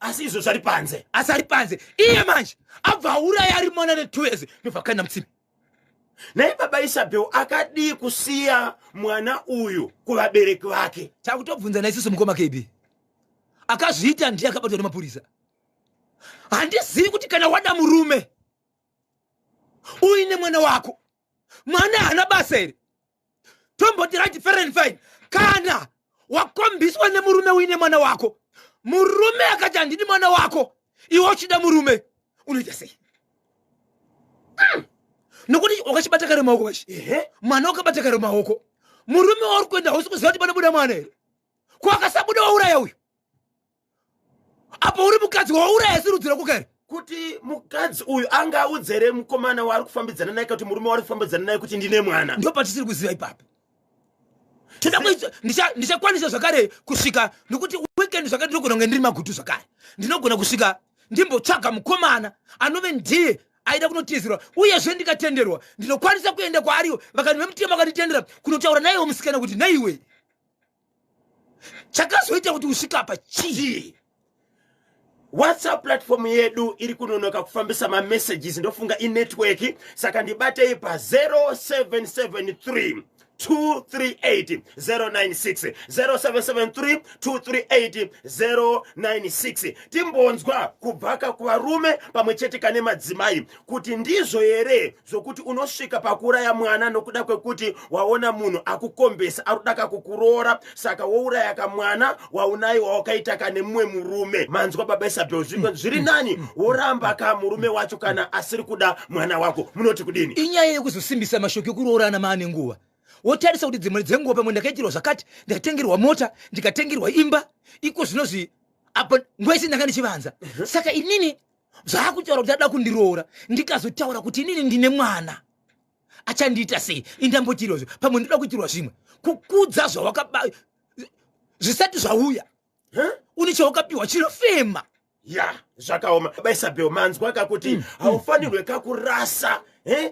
Asi izvo zvari panze. Asi ari panze iye manje abva auraya ari mwana ne2 years, ndobva akaenda mutsime. Nhai baba Isabel, akadii kusiya mwana uyu kuvabereki vake? Takutobvunza naisusu, mukoma KB. Akazviita ndiye akabatwa nemapurisa. Handizivi kuti kana wada murume uine mwana wako, mwana haana basa here? Tomboti right, fair and fine, kana wakombiswa nemurume uine mwana wako, murume akati handidi mwana wako, iwe uchida murume, unoita sei? Nokuti wakachibata kare maoko vachi mwana wakabata kare maoko, murume wauri kuenda hausi kuziva kuti panobuda mwana here. Ko akasabuda, wauraya uyu. Apo uri mukadzi, wauraya sirudzi rako kare. Kuti mukadzi uyu anga audzere mukomana waari kufambidzana naye, kuti murume waari kufambidzana naye, kuti ndine mwana? Ndo patisiri kuziva ipapo. Toda ndichakwanisa zvakare kusvika, nokuti weekend zvakare ndinogona kunge ndiri maGutu zvakare, ndinogona kusvika ndimbotsvaga mukomana anove ndiye aida kunotizirwa. Uyezve ndikatenderwa, ndinokwanisa kuenda kwaariwo, vakani vemutemo vakanditendera kunotaura naiwo musikana kuti naiwe, chakazoita kuti usvika apa chii? WhatsApp platform yedu iri kunonoka kufambisa mamessages, ndofunga inetwork, saka ndibatei pa 0773 238 096, 0773 238 096. Timbonzwa kubvaka kuvarume pamwe chete kane madzimai kuti ndizvo here zvokuti unosvika pakuuraya mwana nokuda kwekuti waona munhu akukombesa, ari kuda kakukuroora, saka wouraya kamwana waunai wawakaita kane mumwe murume? Manzwa baba Isabel, zviri nani woramba ka murume wacho kana asiri kuda mwana wako. Munoti kudini? Inyaya yekuzosimbisa mashoko ekuroorana maane nguva, wotarisa kuti dzimwe dzenguva pamwe ndakaitirwa zvakati, ndakatengerwa mota, ndikatengerwa imba, iko zvinozvi apo nguva isi ndanga ndichivanza. Saka inini zvaakutaura kuti ada kundiroora, ndikazotaura kuti inini ndine mwana, achandiita sei? Indambotirwazvo pamwe ndoda kuitirwa zvimwe, kukudza zvawakaba zvisati zvauya. Une chawakapiwa chinofema. Ya, zvakaoma. Baba Isabel, manzwa kakuti haufanirwe kakurasa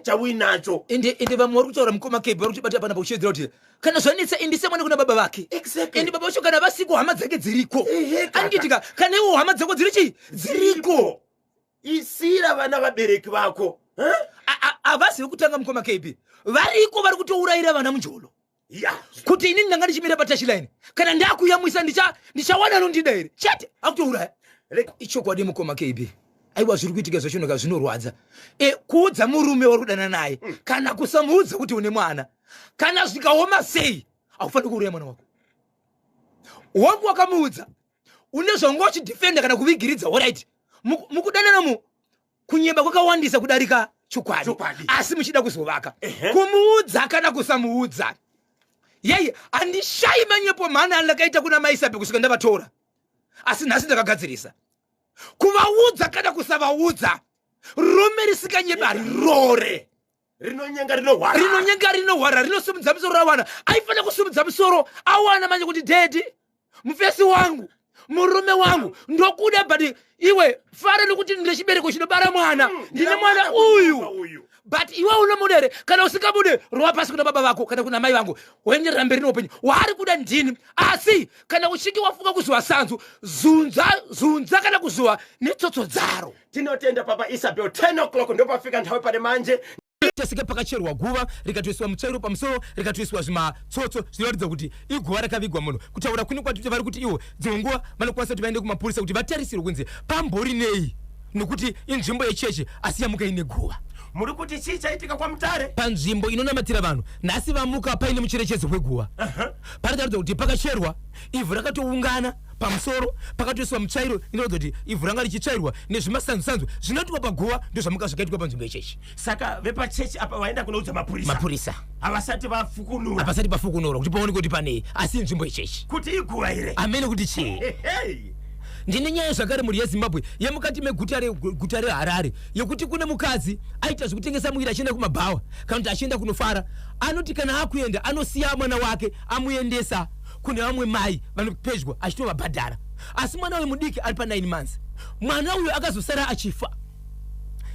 chauinacho. Ende vamwe vari kutaura, mukoma KB, vari kutibata panapa kuchiedzera kuti kana zvanetsa, endese mwana kuna baba vake. Ende baba vacho kana vasiko, hama dzake dziriko. Ehe, kaka. Anditika kana iwo hama dzako dziri chii? Dziriko. Isira vana vabereki vako, eh? Havasi vekutanga, mukoma KB, variko vari kutourayira vana munjolo. Kuti inini ndanga ndichimira patouchline, kana ndakuyamwisa ndichawana anondida here? Chete akutouraya. Ichokwadi, mukoma KB, aiwa, zviri kuitika zvachonoka zvinorwadza. Kuudza murume wari kudana naye kana kusamuudza kuti une mwana, kana zvikaoma sei, haufaniri kuuraya mwana wako. Wangu wakamuudza, une zvanga uchidefenda kana kuvigiridza, alright, mukudanana mu Kunyeba kwakawandisa kudarika chokwadi, asi muchida kuzovaka. Kumuudza kana kusamuudza, yei handishayi manyepo mhani andakaita kuna maisabe kusvika ndavatora, asi nhasi ndakagadzirisa. Kuvaudza kana kusavaudza, rume risinganyeba harirore. Rinonyenga rinohwara, rinonyenga rinohwara, rinosimudza musoro rawana. Aifanira kusimudza musoro awana manje kuti daddy, mufesi wangu, murume wangu, ndokuda, but iwe fara nekuti ndine chibereko chinobara mwana, ndine mwana uyu, but iwe unomuda here? Kana usingamude, rova pasi kuna baba vako kana kuna mai vangu, woenderera mberi neupenyu. Waari kuda ndini, asi kana uchinge wafunga kuzuva sanzu, zunza zunza kana kuzuva netsotso dzaro. Tinotenda Papa Isabel. 10 o'clock ndopafika nthawi pane manje. Tasika pakacherwa guva, rikatoiswa mutsvairo pamusoro, rikatoiswa zvimatsotso zvinoratidza kuti iguva rakavigwa munhu. Kutaura kuno kwatiti vari kuti ivo dzimwe nguva vanokwanisa kuti vaende kumapurisa kuti vatarisirwe kunzi pambori nei, nokuti inzvimbo yechechi asi yamuka ine guva. Muri kuti chii chaitika kwaMutare? Panzvimbo inonamatira vanhu, nhasi vamuka paine mucherechedzo weguva. Panotaridza kuti pakacherwa, ivhu rakatoungana pamusoro, pakatoiswa mutsvairo inoratidza kuti ivhu ranga richitsvairwa nezvimasanzu-sanzu zvinoitwa paguva, ndozvamuka zvakaitwa panzvimbo yechechi. Saka vepachechi apa vaenda kunoudza mapurisa? Mapurisa havasati vafukunura. Hapasati pafukunura kuti paoneke kuti panei, asi inzvimbo yechechi. Kuti iguva here? Amene kuti chii. Ndine nyaya zvakare, mhuri yeZimbabwe, yemukati meguta reguta reHarare, yekuti kune mukadzi aita zvekutengesa muviri achienda kumabhawa kana kuti achienda kunofara. Anoti kana akuenda anosiya mwana wake, amuendesa kune vamwe mai vanopedyo achitovabhadhara, asi mwana uyu mudiki ari pa9 months. Mwana uyu akazosara achifa,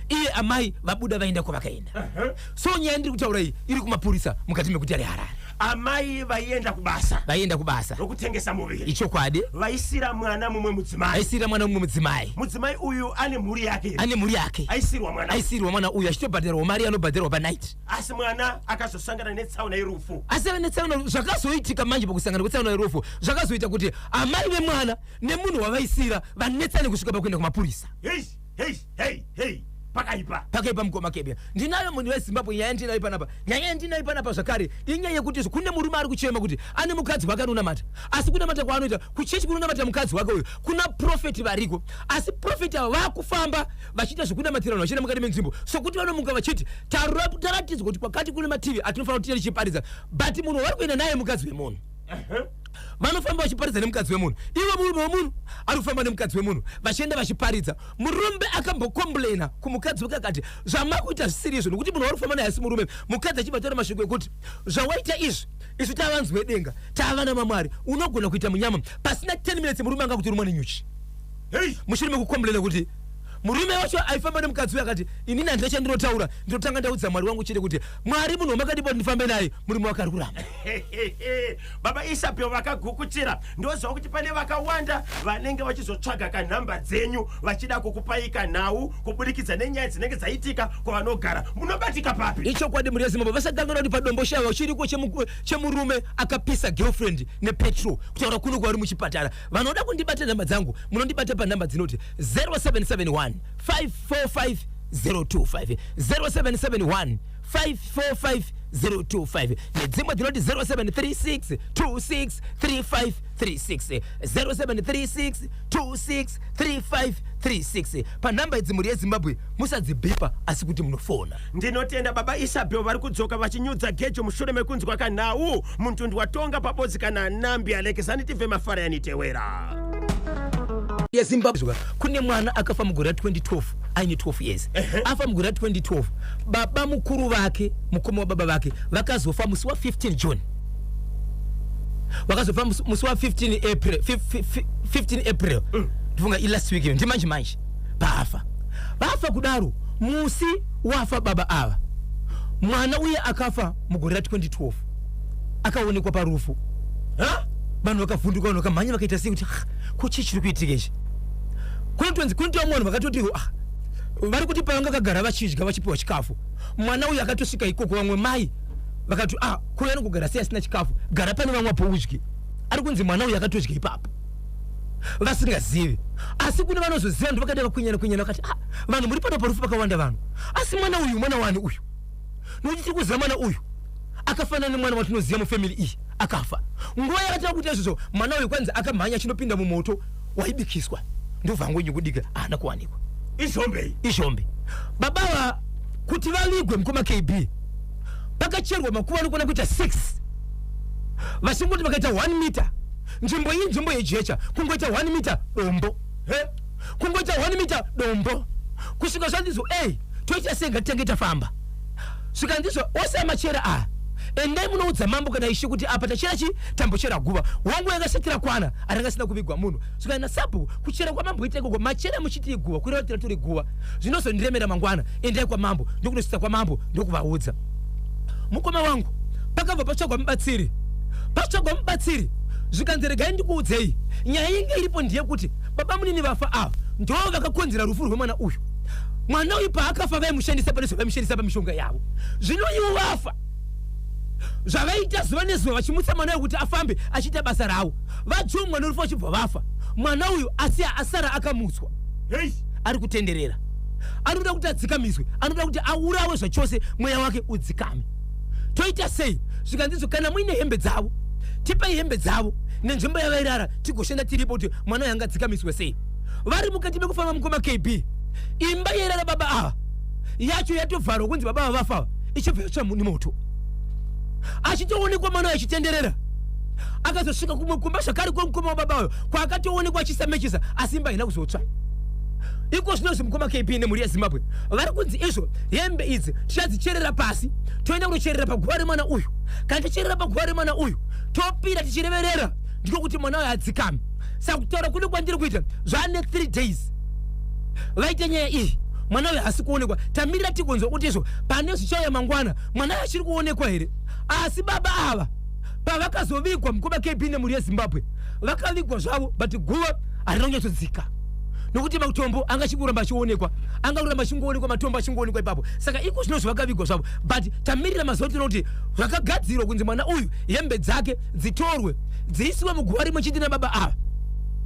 iye amai vabuda vaenda kwavakaenda. So nyaya ndiri kutaura iyi iri kumapurisa mukati meguta reHarare. Amai vaienda kubasa. Vaienda kubasa. Rokutengesa muviri. Ichokwadi. Vaisira mwana mumwe mudzimai. Vaisira mwana mumwe mudzimai. Mudzimai uyu ane mhuri yake. Ane mhuri yake. Aisirwa mwana. Aisirwa mwana uyu achitobhadharwa mari anobhadharwa panight. Asi mwana akazosangana netsaona yerufu. Asi ave netsaona. Zvakazoitika manje pakusangana kwetsaona yerufu, zvakazoita kuti amai vemwana nemunhu wavaisira vanetsane kusvika pakuenda kumapurisa. Hei hei hei hei, pakaipa. Pakaipa, mukoma Kebya. Ndinayo, munhu weZimbabwe, nyaya ndinayo panapa. Nyaya yandinayo panapa zvakare inyaya yekuti kune murume ari kuchema kuti ane mukadzi wake anonamata, asi kunamata kwaanoita kuchechi kunonamata mukadzi wake uyu kuna profeti variko, asi profeti ava vakufamba vachiita zvekunamatira vanhu vachienda mukati menzvimbo, sokuti vanomuka vachiti taratidzwa kuti kwakati kune mativi atinofanira kuti tichiparidza, but munhu wavari kuenda naye mukadzi wemunhu. Vanofamba vachiparidza nemukadzi wemunhu. Iwe murume wemunhu ari kufamba nemukadzi wemunhu vachienda vachiparidza. Murume akambokomplaina kumukadzi wake akati zvamakuita zvisiri izvo, nokuti munhu wari kufamba naye asi murume. Mukadzi achibva taura mashoko ekuti zvawaita izvi, isu tavanzi vedenga, tava namamwari, unogona kuita munyama. Pasina 10 minutes murume anga kuti rumwa nenyuchi. Mushure mekukomplaina kuti murume wacho aifamba nemukadzi uyo akati inini handina chandinotaura, ndinotanga ndaudza Mwari wangu chete kuti Mwari, munhu wamakadipa kuti ndifambe naye, murume wake ari kuramba. Baba Isabel vakagukuchira. Ndoziva kuti pane vakawanda vanenge vachizotsvaga kanhamba dzenyu vachida kukupai kanhau kubudikidza nenyaya dzinenge dzaitika kwavanogara. Munobatika papi? Ichokwadi, mhuri yeZimbabwe, vasakanganwa kuti paDomboshava chiriko chemurume akapisa girlfriend nepetrol. Kutaura kuno kwavari muchipatara. Vanoda kundibata, nhamba dzangu munondibata panhamba dzinoti 0771 545 025, 0771 545 025, nedzimwe dzinoti 0736 26 3536, 0736 26 3536. Panhamba idzi, mhuri yeZimbabwe, musadzibhipa asi kuti munofona. Ndinotenda Baba Isabel. Vari kudzoka vachinyudza gejo mushure mekunzwa kanhau mutundu watonga pabodzi kana nambi alekezani tibve mafara yanitewera. YeZimbabwe, kune mwana akafa mugore ra2012 aine 12 years. Afa mugore ra2012, baba mukuru vake, mukoma wababa vake, vakazofa musi wa15 June, vakazofa musi wa15 April, 15 April. Ndifunga ilast week iyo, ndimanje manje paafa. Vafa kudaro, musi wafa baba ava, mwana uye akafa mugore ra2012 akaonekwa parufu. Vanhu vakavhunduka, vanhu vakamhanya, vakaita sei kuti, "Ah, ko chii chiri kuitika ichi?" Kunotonzi kunoti vamwe vanhu vakatoti, ah, vari kuti pavanga kagara vachidya vachipiwa chikafu, mwana uyu akatosvika ikoko. Vamwe mai vakati, ah, kuuya nokugara sei asina chikafu? Gara pane vamwe apo udye. Ari kunzi mwana uyu akatodya ipapo vasingazivi, asi kune vanozoziva ndo vakaita vakwinyana kwinyana, vakati, ah, vanhu muri pano parufu pakawanda vanhu, asi mwana uyu mwana wani uyu? Nokuti tiri kuziva mwana uyu akafanana nemwana watinoziva mufamily iyi akafa. Nguva yakatanga kuita izvozvo, mwana uyu kwanzi akamhanya achinopinda mumoto waibikiswa, ndobva angonyukudika, haana kuwanikwa. Izhombe. Izhombe. Baba ava kuti vavigwe mukoma KB pakacherwa makuva anokwana kuita 6 vachingoti vakaita 1 meter nzvimbo iyi nzvimbo yejecha kungoita 1 meter dombo he kungoita 1 meter dombo kusvika zvandizvo ei toita sei ngatitange tafamba svika ndizvo ose amachera aya endai munoudza mambo kana ishe kuti apa tachera chi tambochera guva wangu yakasatira kwana arangasina kuvigwa munhu svika nasabhuku kuchera kwamambo ita ikoko machera muchiti iguva kureva kuti ratori guva zvinozondiremera mangwana endai kwamambo ndokunosvitsa kwamambo ndokuvaudza mukoma wangu pakabva patsvagwa mubatsiri patsvagwa mubatsiri zvikanzi regai ndikuudzei nyaya inge iripo ndeyekuti baba munini vafa ava ndo vakakonzera rufu rwemwana uyu mwana uyu paakafa vaimushandisa pane zvavaimushandisa pamishonga yavo zvino ivo vafa zvavaita zuva nezuva vachimutsa mwana uyu kuti afambe achiita basa ravo vajumwa norufu vachibva vafa mwana uyu asi asara akamutswa Hey! ari kutenderera anoda kuti adzikamiswe anoda kuti aurawe zvachose mweya wake udzikame toita sei zvikanzizvo kana muine hembe dzavo tipai hembe dzavo nenzvimbo yavairara tigoshanda tiripo kuti mwana uyu angadzikamiswe sei vari mukati mekufamba mukoma kb imba yairara baba ava yacho yatovharwa kunzi baba ava vafa ichibva yatsva nemoto achitoonekwa mwana uyu achitenderera akazosvika kumwe kumba zvakare kwemukoma wababa uyo kwaakatoonekwa achisamechesa asi imba haina kuzotsva iko zvinozvi mukoma kp nemhuri yezimbabwe vari kunzi izvo hembe idzi tichadzicherera pasi toenda kunocherera paguva remwana uyu kana ticherera paguva remwana uyu topira tichireverera ndiko kuti mwana uyu adzikame saka kutaura kune kwandiri kuita zvaane 3 days vaita nyaya iyi mwana uyu haasi kuonekwa tamirira tigonzwa kuti izvo pane zvichauya mangwana mwana uyu achiri kuonekwa here asi baba ava pavakazovigwa mukoma kb nemhuri yezimbabwe vakavigwa zvavo but guva harina kunyatsodzika nokuti matombo anga achikuramba achionekwa anga kuramba achingoonekwa matombo achingoonekwa ipapo saka iko zvino zvavakavigwa zvavo but tamirira mazuva tinoona kuti zvakagadzirwa kunzi mwana uyu hembe dzake dzitorwe dziisiwe muguva rimwe chete nababa ava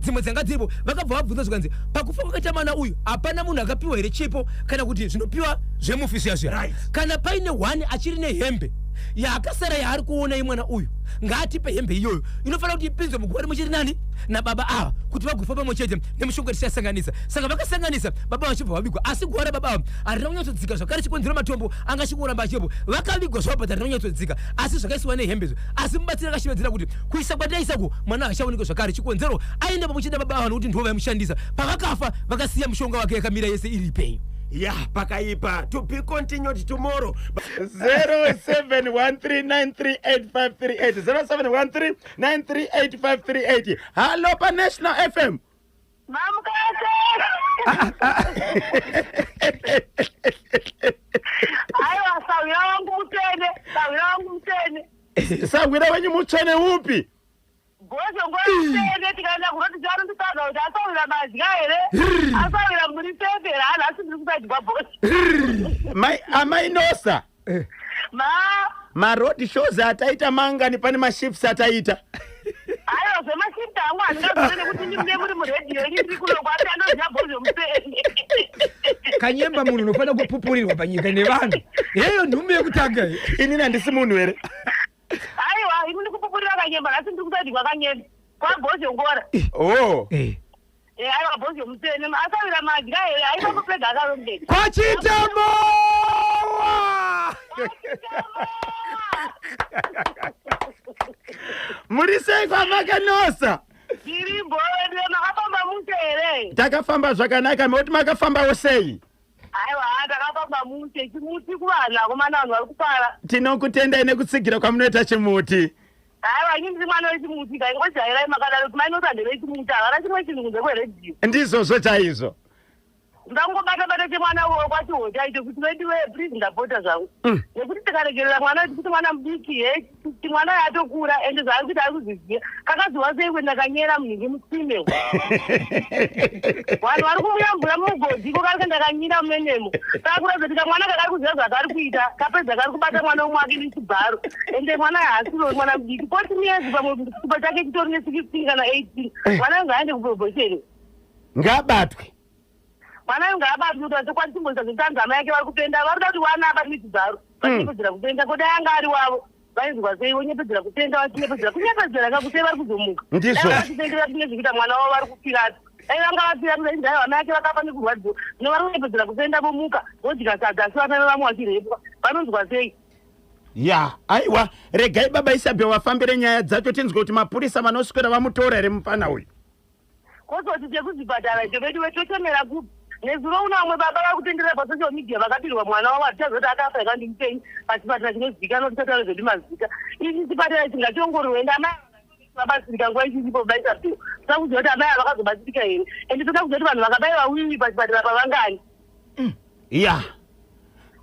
dzimwe dzanga dziripo vakabva vabvunza zvikanzi pakufa kwakaita mwana uyu hapana munhu akapiwa here chipo kana kuti zvinopiwa zvemufi zviya zviya Right. kana paine one achiri nehembe yaakasara yaari kuona yemwana uyu ngaatipe hembe iyoyo inofanira kuti ipinzwe muguva rimwe chete nani nababa ava kuti vagofa pamwe chete nemushonga tichasanganisa saka vakasanganisa baba vachibva vavigwa asi guva rababa ava harina kunyatsodzika zvakare chikonzero matombo anga achingoramba achipo vakavigwa zvavo but harina kunyatsodzika asi zvakaisiwa nehembe izvo asi mubatsiri akashevedzera kuti kuisa kwataisa ku mwana haachaonekwe zvakare chikonzero aenda pamwe chete nababa ava nokuti ndivo vaimushandisa pavakafa vakasiya mushonga wake yakamira yese iri ipenyu ya pakaipa to be continued tomorrow 0713938538 0713938538 hallo panational fm Mamukase! Aiwa, sahwira wangu mutsvene, sahwira wangu mutsvene. sahwira wenyu mutsvene upi Bhozho nguva mutsvene tikaenda kuroti tivanonditaura kuti asahwira madya here? Asahwira muri sefe here? Hanhasi ndiri kusadya bhozho. Mai amainosa Ma, maroad shows ataita mangani pane mashifts ataita aiwa zvemashifta angu handingazone nekuti ndimune muri muredhiyo ini ndiri kuno kwapi andoziva bhozho mutsvene. Kanyemba munhu unofanira kupupurirwa panyika nevanhu. Heyo nhume yekutanga iyi. Inini handisi munhu here? Aiwa, ini ndikupupurira kanyemba nhasi ndiri kusadya kanyemba. Kwabhozho ngora. Oh. Eh. Eh, aiwa bhozho mutsvene. Asahwira madya here? Aiwa kupedza akarongeka. Kwachitamowa! Muri sei kwamakanosa? Ndiri bhowe makafamba mushe here? Takafamba zvakanaka, moti makafambawo sei? Aiwa, takafamba mushe. Chimuti kuvanhu akomana vanhu vari kufara. Tinokutendai nekutsigira kwamunoita chimuti. Aiwa, ini ndiri mwana wechimuti ka ingojairai makadaro kuti mainota ndevechimuti havana chimwe chinhu kunze kweredhiyo. Ndizvozvo chaizvo. Ndangobata bata chemwana uwo kwachihota icho kuti vedu wee please ndapota zvangu. Nekuti tikaregerera mwana wedu kuti mwana mudiki he kuti mwana uyu atokura ende zvaari kuita ari kuzviziva. Kakaziwa sei kuenda kanyera munhingi mutsime umu. Vanhu vari kumuyambura mumugodhi iko kari kuenda kanyira mumenemo. Kakuratidza kuti kamwana kakari kuziva zvakari kuita kapedza kari kubata mwana umwe wake nechibharo. Ende mwana uyu haasiriwo mwana mudiki. 14 years pamwe chitupa chake chitori ne 16 kana 18. Mwana uyu ngaaende kuprobation. Ngabatwe. Mwana uyu ngaabatwe kuti vachokwadi chimboita zvekuti hama yake vari kupenda vari kuda kuti wana abatwe chibharo vachinyepedzera kupenda ko dai anga ari wavo vainzwa sei vonyepedzera kupenda vachinyepedzera kunyepedzera ka kusei vari kuzomuka Ndizvo. Dai vachitendera tine zvekuita mwana wavo vari kufirata. Dai vanga vasina kuda dai vana vake vakafa nekurwadziwa. Zvino vari kunyepedzera kuenda vomuka vodya sadza asi vana vevamwe vachirepwa. Vanonzwa sei? Ya, aiwa, regai baba Isabel vafambire nyaya dzacho tinzwe kuti mapurisa vanoswera vamutora here mupfana uyu. Kozoti chekuzvipatara icho veduwe tochemera kupi? Nezuro uno vamwe baba vari kutenderera pasocial media vakabirwa mwana wavo hatichaziva kuti akafa here kana kuti mupenyu pachipatara chinozivikanwa tichataura zvedu mazita. Ichi chipatara ichi ngachiongororwe ende amai ava vabatsirika nguva ichiripo vaita bill. Toda kuziva kuti amai ava vakazobatsirika here ende toda kuziva kuti vanhu vakabaiwa wiwi pachipatara pavangani. Ya.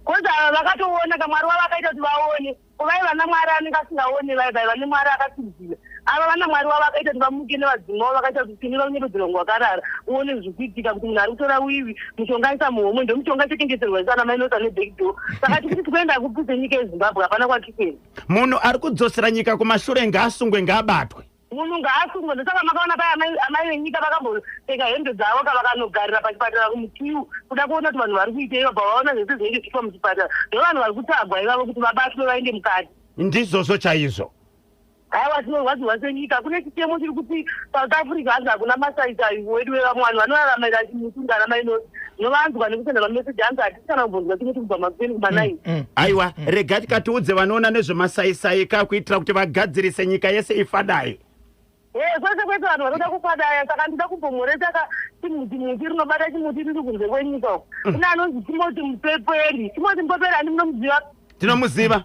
Kozi ava vakatoona ka Mwari wavo akaita kuti vaone. Ko vaiva naMwari anenge asingaone vai vaiva neMwari akasinzira. Ava vana Mwari wavo akaita kuti vamuke nevadzimu vavo vakaita kuti simira unyepedzera kunge wakarara uone zviri kuitika kuti munhu ari kutora wiwi mushonga aisa muhomwe ndomushonga chochengeterwa isu ana mai Nosa neback door. Saka tikuti tikuenda kupi senyika yeZimbabwe hapana kwatiri kuenda. Munhu ari kudzosera nyika kumashure ngaasungwe ngaabatwe. Munhu ngaasungwe ndosaka makaona paya amai, amai venyika vakambopfeka hembe dzavo ka vakanogarira pachipatara kumukiu kuda kuona kuti vanhu vari kuitei vabva vaona zvese zvinenge zvichiitwa muchipatara ndovanhu vari kutsvagwa ivavo kuti vabatwe vaende mukati. Ndizvozvo chaizvo. Haiwa tinorwadziwa senyika kune chitemo chiri kuti South Africa hanzi hakuna masaisai wedu wevamwe vanhu vanoraramirira chimuti ngana mainoti Ndinovanzwa nekusenda mameseji hanzi hatisi kana kumbonzwa chimwe kubva makuseni kumanai. Aiwa, rega tikatiudze vanoona nezvemasaisai ka kuitira kuti vagadzirise nyika yese ifadai. Eh, kwese kwese vanhu vanoda kufadaya saka ndinoda kumbomhoresa ka chimuti muti rinobata chimuti riri kunze kwenyika uko. Kune anonzi Timothy Mupeperi. Timothy Mupeperi handi munomuziva? Tinomuziva.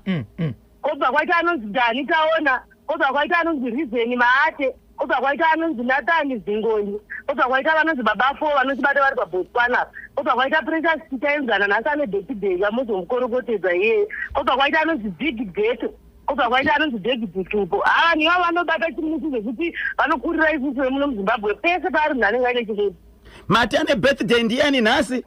Kobva kwaita anonzi Dani Taona, kobva kwaita anonzi Reason Maate, kobva kwaita anonzi Nathan Zingoni, kobva kwaita vanonzi Baba Four vanochibata vari paBotswana apa, kobva kwaita Precious Chitaenzana nhasi ane birthday vamozomukorokotedza iyeye, kobva kwaita anonzi Big Ghetto, kobva kwaita anonzi David Tupo. Haa vanhu ivavo vanobata chimuti zvekuti vanokurira isusu vemuno muZimbabwe pese paari munhu anenge aine chimuti. Mati ane birthday ndiyani nhasi?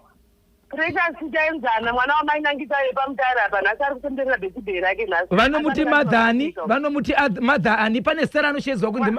Precious Chitaenzana mwana wamai Nangita vepamutare apa nhasi ari kupemberera birthday rake nhasi. Vanomuti mother ani? Vanomuti mother ani? Pane zita raanoshedzwa kunzi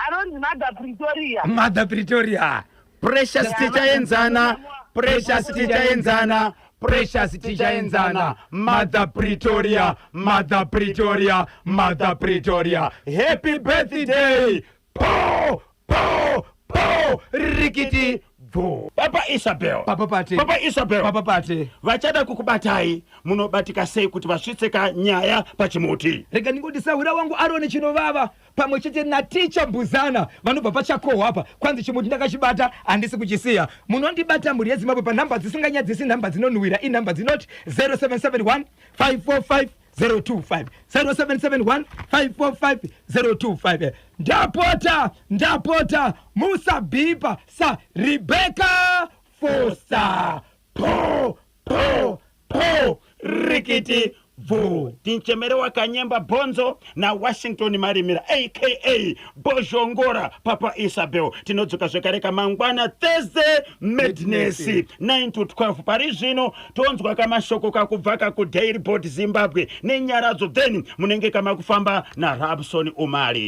anonzi Mother Pretoria. Mother Pretoria. Precious Tichaenzana, Precious Tichaenzana, Precious Tichaenzana, Mother Pretoria, Mother Pretoria, Mother Pretoria. Happy birthday! Po po po rikiti bvu. Papa Isabel. Papa Pate. Papa Isabel. Papa Pate. Vachada kukubatai munobatika sei kuti vasvitse ka nyaya pachimuti? Rega ndingoti sahwira wangu Aroni Chinovava pamwe chete naticha Mbuzana vanobva pachakohwa apa kwanzi chimuti ndakachibata handisi kuchisiya. Munondibata mhuri yeZimbabwe panhamba dzisinganyadzisi nhamba dzinonhuwira inhamba dzinoti 0771 545 025 0771 545 025 ndapota ndapota musabhipa sa Rebecca Foster po po po rikiti bvu tinchemere wakanyemba bhonzo nawashington marimira aka bozhongora papa isabel tinodzoka zvekare kamangwana thursday madness 9 to 12 pari zvino tonzwa kamashoko kakubva kakuDaily Board Zimbabwe nenyaradzo then munenge kamakufamba naRabson Umali.